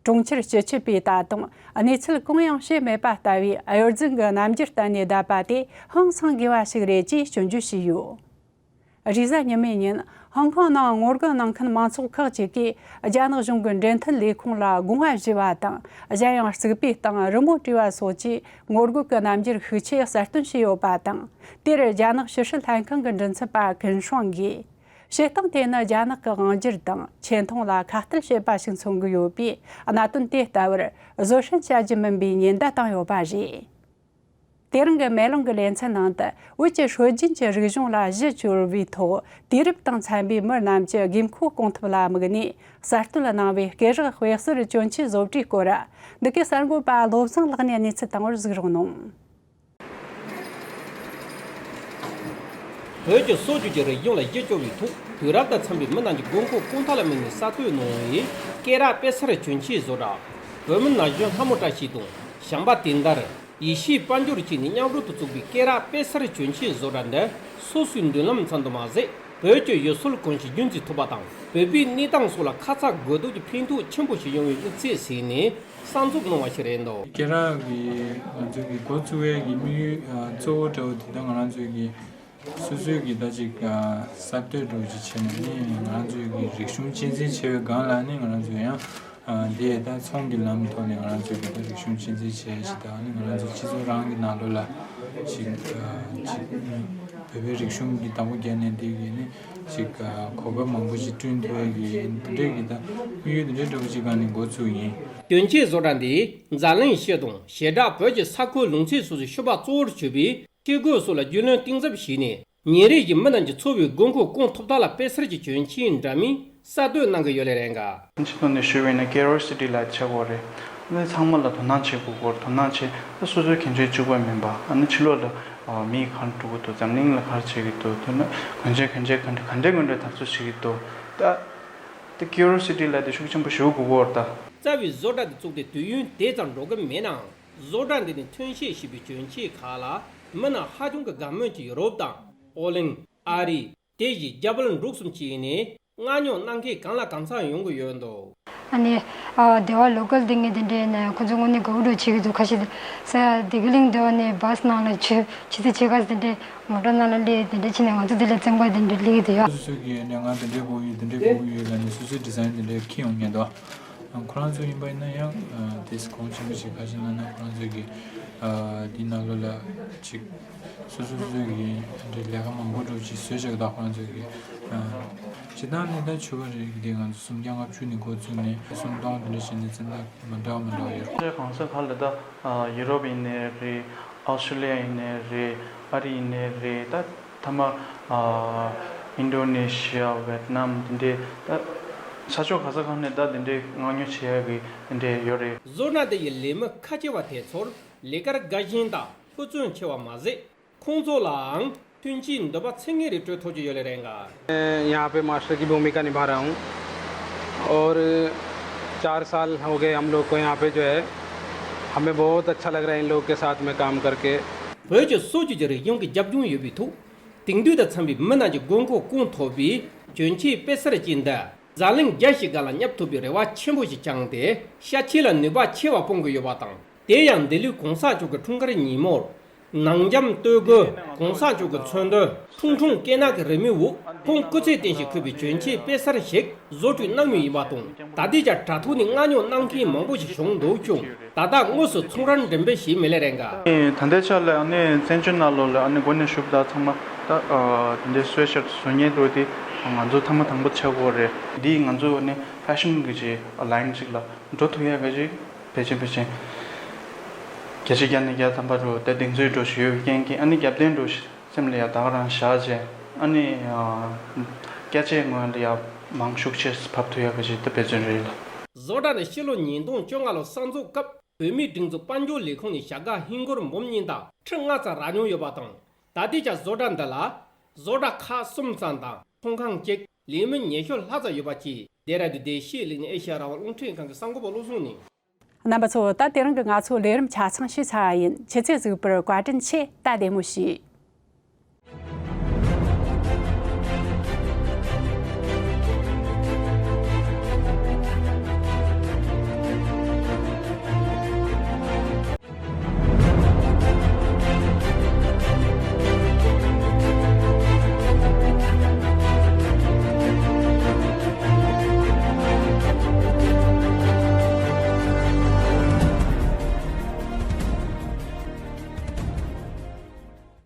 གྲོང་ཁྱེར་སྤྱི་ཁྱབ་པས་ད་དུང་གནས་ཚུལ་གང་ཡང་བཤད་མེད་པ་ལྟ་བུའི་གཡོ་རྫུན་གྱི་རྣམ་འགྱུར་བསྟན་ནས་བསྡད་པ་དེ་ཧང་སང་དགོས་པ་ཞིག་རེད་ཅེས་སྐྱོན་བརྗོད་བྱས་ཡོད། རེས་གཟའ་ཉི་མའི་ཉིན་ཧོང་ཀོང་ནང་ངོ་རྒོལ་གནང་མཁན་མང་ཚོགས་ཁག་ཅིག་གིས་རྒྱ་ནག་གཞུང་གི་འབྲེལ་མཐུད་ལས་ཁུངས་ལ་དགོངས་པ་ཞུས་པ་དང་། གཞན་ཡང་རྩིག་པའི་སྟེང་རི་མོ་བྲིས་པ་སོགས་ཀྱིས་ངོ་རྒོལ་གྱི་རྣམ་འགྱུར་ཤུགས་ཆེ་གསལ་སྟོན་བྱས་ཡོད་པ་དང་། དེར་རྒྱ་ནག་ཕྱི་སྲིད་ལྷན་ཁང་གི་མགྲིན་ཚབ་པ་ཀུན་ཧྲང་གིས། བྱེད་སྟངས་དེ་ནི་རྒྱ་ནག་གི་དབང་སྒྱུར་དང་ཆེ་མཐོང་ལ་ཁ་གཏད་བྱེད་པ་ཞིག་མཚོན་གྱི་ཡོད་པས། གནད་དོན་དེ་ལྟ་བུར་བཟོད་བསྲན་བྱ་རྒྱུ་མིན་པའི་ཉེན་བརྡ་བཏང་ཡོད་པ་རེད། དེ་རིང་གི་མེ་ལོང་གི་ལེ་ཚན་ནང་དུ་བོད་ཀྱི་སྲོལ་རྒྱུན་གྱི་རིག་གཞུང་ལ་གཞི་བཅོལ་བའི་ཐོག་དུས་རབས་དང་འཚམ་པའི་མི་རྣམས་ཀྱི་དགོས་མཁོ་སྐོང་ཐབས་ལ་དམིགས་ནས་གསར་གཏོད་གནང་བའི་སྐེ་རགས་དཔེ་གསར་གྱོན་ཆས་བཟོ་གྲྭའི་སྐོར། འདི་གའི་གསར་འགོད་པ་བློ་བཟང་ལགས་ནས་གནས་ཚུལ་བཏང་བར་གཟིགས་རོགས་གནང་། བོད་ཀྱི་སྲོལ་རྒྱུན་གྱི་རིག་གཞུང་ལ་གཞི་བཅོལ་བའི་ཐོག་དུས་རབས་དང་འཚམ་པའི་མི་རྣམས་ཀྱི་དགོས་མཁོ་སྐོང་ཐབས་ལ་དམིགས་ནས་གསར་གཏོད་གནང་བའི་སྐེ་རགས་དཔེ་གསར་གྱོན་ཆས་བཟོ་གྲྭ། བོད་མི་ན་གཞོན་ལྷ་མོ་བཀྲ་ཤིས་དང་བྱམས་པ་དོན་དར། ཡེ་ཤེས་དཔལ་འབྱོར་བཅས་ནས་མཉམ་རུབ་ཏུ་བཙུགས་པའི་སྐེ་རགས་དཔེ་གསར་གྱོན་ཆས་བཟོ་གྲྭ་འདི་སོ་སོའི་མདུན་ལམ་ཙམ་དུ་མ་ཟད། བོད་ཀྱི་ཡུལ་སྲོལ་གོམས་གཤིས་རྒྱུན་འཛིན་ཐུབ་པ་དང་། བོད་པའི་གནས་སྟངས་སོགས་ལ་ཁ་ཚ་དགོས་གཏུགས་ཀྱི་ཕན་ཐོགས་ཆེན་པོ་ཞིག་ཡོང་བའི་དམིགས་ཚད་བཟུང་ནས་གསར་འཛུགས་གནང་བ་ཞིག་རེད་འདུག། སྐེ་རགས་ཀྱི་ང་ཚོའི་གི་འགོ་བཙུགས་པའི་གི་དམིགས་ཡུལ་གཙོ་བོ་འདྲ་བོ་དེ་ད་ང་རང་ཚོའི་གི་སོ་སོའི་གི་ད་ཅིག་གསར་གཏོད་འདྲ་བོ་ཅིག་བྱས་ནས་ནི་ང་རང་ཚོའི་གི་རིག་གཞུང་གཅེས་འཛིན་བྱས་པའི་སྒང་ལ་ནི་ང་རང་ཚོ་ཡང་། ཨ། དེ་ད་ཚོང་གི་ལམ་ཐོག་ནས་ང་རང་ཚོའི་གི་ད་རིག་གཞུང་གཅེས་འཛིན་བྱས་ཤིག་དང་ནི་ང་རང་ཚོའི་སྤྱི་ཚོགས་རང་གི་ནང་ལོགས་ལ་ཅིག་ཨ། ཅིག་བོད་པའི་རིག་གཞུང་གི་བདག་པོ་རྒྱག་ནས་དེ་གི་ནི་ཅིག་ཨ། གོ་སྐབས་མང་པོ་ཞིག་བསྐྲུན་ཐུབ་ཡས་གི་དེ་འདྲས་གི་ད་དམིགས་ཡུལ་དེ་འདྲས་འདྲ་བོ་ཅིག་སྒང་ནས་འགོ་བཙུགས་ཡིན། གྱོན་ཆས་བཟོ་གྲྭ་འདིས་འཛམ་གླིང་སྤྱི་དང་བྱེ་བྲག་བོད་ཀྱི་ས་ཁུལ་ལུང་ཚན་སོ་སོའི་ཕྱུ་པ་གཙོ་བོར་གྱུར་པའི། ཆས་གོས་སོགས་ལ་རྒྱུས་ལོན་གཏིང་ཟབ་བྱས་ནས། ཉིན་རེ་བཞིན་མི་རྣམས་ཀྱི་འཚོ་བའི་དགོས་མཁོ་སྐོང་ཐུབ་ཐབས་ལ་དཔེ་གསར་གྱི་གྱོན་ཆས་འདྲ་མིན་གསར་གཏོད་གནང་གི་ཡོད་ལེ་རེད་འགའ། སྤྱི་ཚོགས་ནས་ཞུས་པ་ཡིན་ན་ཀེ་རོ་སི་ཊི་ལ་ཆགས་ཡོད་རེད། འདི་ཚང་མ་ལ་དོ་སྣང་བྱེད་དགོས་སྐོར་དོ་སྣང་བྱེད། ད་སོ་སོའི་གྱོན་ཆས་གཅིག་པ་མིན་པ་ཨ་ནི་ཕྱི་ལོགས་ལ་མིས་གང་འགྲོ་གི་འདུག་འཛམ་གླིང་ལ་ག་རེ་བྱེད་ཀྱི་འདུག་ཐོན་ན་གྱོན་ཆས་གྱོན་ཆས་ག་འདྲ་ག་འདྲ་ག་འདྲ་དར་སྲོལ་བྱེད་ཀྱི་འདུག་ད་ད་ཀེ་རོ་སི་ཊི་ལ་དེ་ཤུགས་ཆེན་པོ་ཞེ་པོ་དགོས་ཀྱི་ཡོད་རེད་ད། རྩ་བའི་བཟོ་གྲྭ་འདི་བཙུགས་ཏེ་དུས་ཡུན་དེ་ཙམ་འགྲོ་གི་མེད་ནའང་། བཟོ་གྲྭ་འདི་ནི་ཐོན་སྐྱེད་བྱས་པའི་གྱོན་ཆས་ཁག་ལ་མི་རྣམས་ཧ་ཅང་གི་དགའ་མོས་ཀྱིས་ཡུ་རོབ་དང་ཨོ་གླིང་། ཨ་རི། དེ་བཞིན་རྒྱ་བལ་འབྲུག་གསུམ་བཅས་ནས་མངགས་ཉོ་གནང་མཁན་གང་ལ་གང་འཚམ་ཡོང་གི་ཡོད་འདུག། ཨ་ནི། ཨ། སྡེ་བ་ལོ་ཀལ་འདི་ངས་དེ་འདྲའི་ནས་ཁོ་ཚོ་དངོས་གནས་དགའ་པོ་འདྲ་བྱེད་ཀྱི་འདུག། ཁ་ཤས་ས་སྡེ་དགེ་གླིང་སྡེ་བ་ནས་བཱས་ནང་ལ་ཆུ་ཆུ་ཚོད་ཕྱེད་ཀ་དེ་འདྲའི་མོ་ཊ་ནང་ལ་སླེབས། དེ་འདྲ་བྱས་ནས་ང་ཚོ་དེ་ལ་རྩེད་མོ་དེ་འདྲ་སླེབས་ཀྱི་འདུག་ཡ། སོ་སོ་གིས་ནས་ང་དེ་འདྲའི་དགོས་ཡོད། དེ་འདྲའི་དགོས་ཡོད་ལབ་ནས་སོ་སོའི་ཌི་ཛའིན་དེ་འདྲའི་འཁྱེར་ཡོང་མཁན་འདུག། ཁོ་རང་ཚོ་ཡིན་པ་ཡིན་ན་ཡང་དེས་གོང་ཆེན་པོ་ཞིག་ཁ་ཤས་ན་ན་ཁོ་རང་ཚོ་གིས་འདི་ནང་ལོགས་ལ་ཅིག་སོ་སོ་སོ་གི་འདྲའི་ལས་ཀ་མང་པོ་འགྲོ་ཅིག་བཟོས་ཅིག་ད་ཁོ་རང་ཚོ་གི་སྤྱི་བཏང་ནས་ད་ཆུ་བ་རིགས་འདི་ང་ཚོ་སུམ་བརྒྱ་ལྔ་བཅུ་ནས་འགོ་བཙུགས་ནས་སུམ་སྟོང་དེ་འདྲ་བྱས་ནས་བཙན་ཐབས་མ་འདྲ་བ་མ་འདྲ་བ་ཡོད། གང་ས་གང་ལ་ད་ཡུ་རོབ་ཡིན་ནའི་རེད། ཨོ་སི་ཀྲི་ལི་ཡ་ཡིན་ནའི་རེད། ཨ་རི་ཡིན་ནའི་རེད། ད་མཐའ་མ་ཨིན་ཌོ་ནེ་ཤི་ཡ། ཝེད་ནམ། དེ་འདྲའི་ད་ས་ཕྱོགས་ག་ས་གང་ནས་ད་དེ་འདྲའི་མངགས་ཉོ་བྱེད་ཡ་གི་དེ་འདྲའི་ཡོད་རེད། བཟོ་གྲྭ་འདི་ཡི་ལས་མི་ཁ་ཆེ་བ་དེ་ཚོར་ལས་ཀར་དགའ་ཞེན་དང་ཧུར་བརྩོན་ཆེ་བ་མ་ཟད། ཁོང་ཚོ་ལའང་ཐོན་སྐྱེད་འདོད་པ་ཚད་ངེས་རེ་སྤྲོད་ཐུབ་ཀྱི་ཡོད་ལེ་རེད་འགའ། मैं यहाँ पे मास्टर की भूमिका निभा रहा हूँ और चार साल हो गए हम लोग को यहाँ पे जो है, हमें बहुत अच्छा लग रहा है इन लोग के साथ में काम करके। བོད་ཀྱི་སྲོལ་རྒྱུན་གྱི་རིག་གཞུང་གི་རྒྱབ་ལྗོངས་ཡོད་པའི་ཐོག། དེང་དུས་དང་འཚམ་པའི་མི་རྣམས་ཀྱི་དགོས་མཁོ་སྐོང་ཐུབ་པའི་གྱོན་ཆས་དཔེ་གསར་ཅན་འདི་འཛམ་གླིང་རྒྱ་ཞིག་སྒང་ལ་བསྙབ་ཐུབ་པའི་རེ་བ་ཆེན་པོ་ཞིག་བཅངས་ཏེ་ཤ་ཁྱི་ལ་ནུས་པ་ཆེ་བ་སྤུངས་ཀྱི་ཡོད་པ་དང་། དེ་ཡང་འདི་ལོའི་གོང་ས་མཆོག་གི་འཁྲུངས་སྐར་ཉིན་མོར། ནང་འཇམ་སྟོད་གོས། གོང་ས་མཆོག་གི་མཚོན་དོན། ཁྲུང་ཁྲུང་སྐེ་ནག་གི་རི་མོའི་འོག་ཁོང་སྐུ་ཚེ་བརྟན་ཞིང་གུས་པའི་གྱོན་ཆས་དཔེ་གསར་ཞིག་བཟོ་སྐྲུན་གནང་མུས་ཡིན་པ་དང་། ད་ལྟའི་ཆར་དྲ་ཐོག་ནས་མངགས་ཉོ་གནང་མཁན་མང་པོ་ཞིག་བྱུང་འདུག་ཀྱང་། ད་ལྟ་དངོས་སུ་ཚོང་རར་འགྲེམས་སྤེལ་བྱས་མེད་ལེ་རེད་འགའ། ད་ལྟའི་ཆ་ལ་ཨ་ནི་བཙན་བྱོལ་ནང་ལོགས་ལ་ཨ་ནི་འགོ་ནས་ཞུགས་དང་ཚང་མ་ད་དེ་འདྲའི་སུའེ་ཤར་བཟོ་མཁན་འདུག་དེ་ང་ཚོ་ཐ་མ་དང་པོ་ཆགས་ཀྱི་ཡོད་རེད། འདི་ང་ཚོ་ཨ་ནི་ཕེ་ཤན་གྱི་ལའིན་ཅིག་ལ་འགྲོ་ཐུབ་ཡག་གི་ཅིག་ཕལ་ཆེར་ཕལ་ཆེར་བརྒྱ་ཆ་བརྒྱ་ནས་བརྒྱ་ཐམ་པ་འགྲོ་ད་གདེང་ཚོད་འགྲོ་ཞུ་ཡོད་རྐྱེན་གྱིས་ཨ་ནི་རྒྱབ་རྟེན་འགྲོ་སེམས་ལ་ཡ་ད་ག་རང་བཞག་བྱས་ཨ་ནི་སྐད་ཆའི་ངོས་ལ་ཡ་མང་ཤུགས་ཆེ་བབས་ཐུབ་ཡག་གི་ཅིག་ད་འབད་བརྩོན་རེད་ལ། བཟོ་གྲྭ་ནི་ཕྱི་ལོ་ཉིས་སྟོང་བཅོ་ལྔ་ལོ་གསར་འཛུགས་སྐབས་བོད་མིའི་སྒྲིག་འཛུགས་དཔལ་འབྱོར་ལས་ཁུངས་ནས་བྱ་དགའ་ཧིན་སྒོར་འབུམ་གཉིས་དང་ཁྲི་ལྔ་ཙམ་རག་མྱོང་ཡོད་པ་དང་། ད་ལྟའི་ཆར་བཟོ་གྲྭ་འདི་ལ་བཟོ་གྲྭ་ཁག་གསུམ་ཙམ་དང་ཚོང་ཁང་གཅིག་ལས་མི་ཉི་ཤུ་ལྷག་ཙམ་ཡོད་པ་བཅས། ལྡེ་ར་ལྡུན་བདེ་སྐྱིད་གླིང་ནས་ཨེ་ཤ་ཡ་རང་དབང་རླུང་འཕྲིན་ཁང་གི་གསར་འགོད་པ་བློ་བཟང་ནས། རྣམ་པ་ཚོ། ད་དེ་རིང་གི་ང་ཚོའི་ལས་རིམ་ཆ་ཚང་ཞུས་ཚར་བ་ཡིན། ཁྱེད་ཚོས་གཟིགས་པར་བཀའ་དྲིན་ཆེ། ད་བདེ་མོ་བྱོས།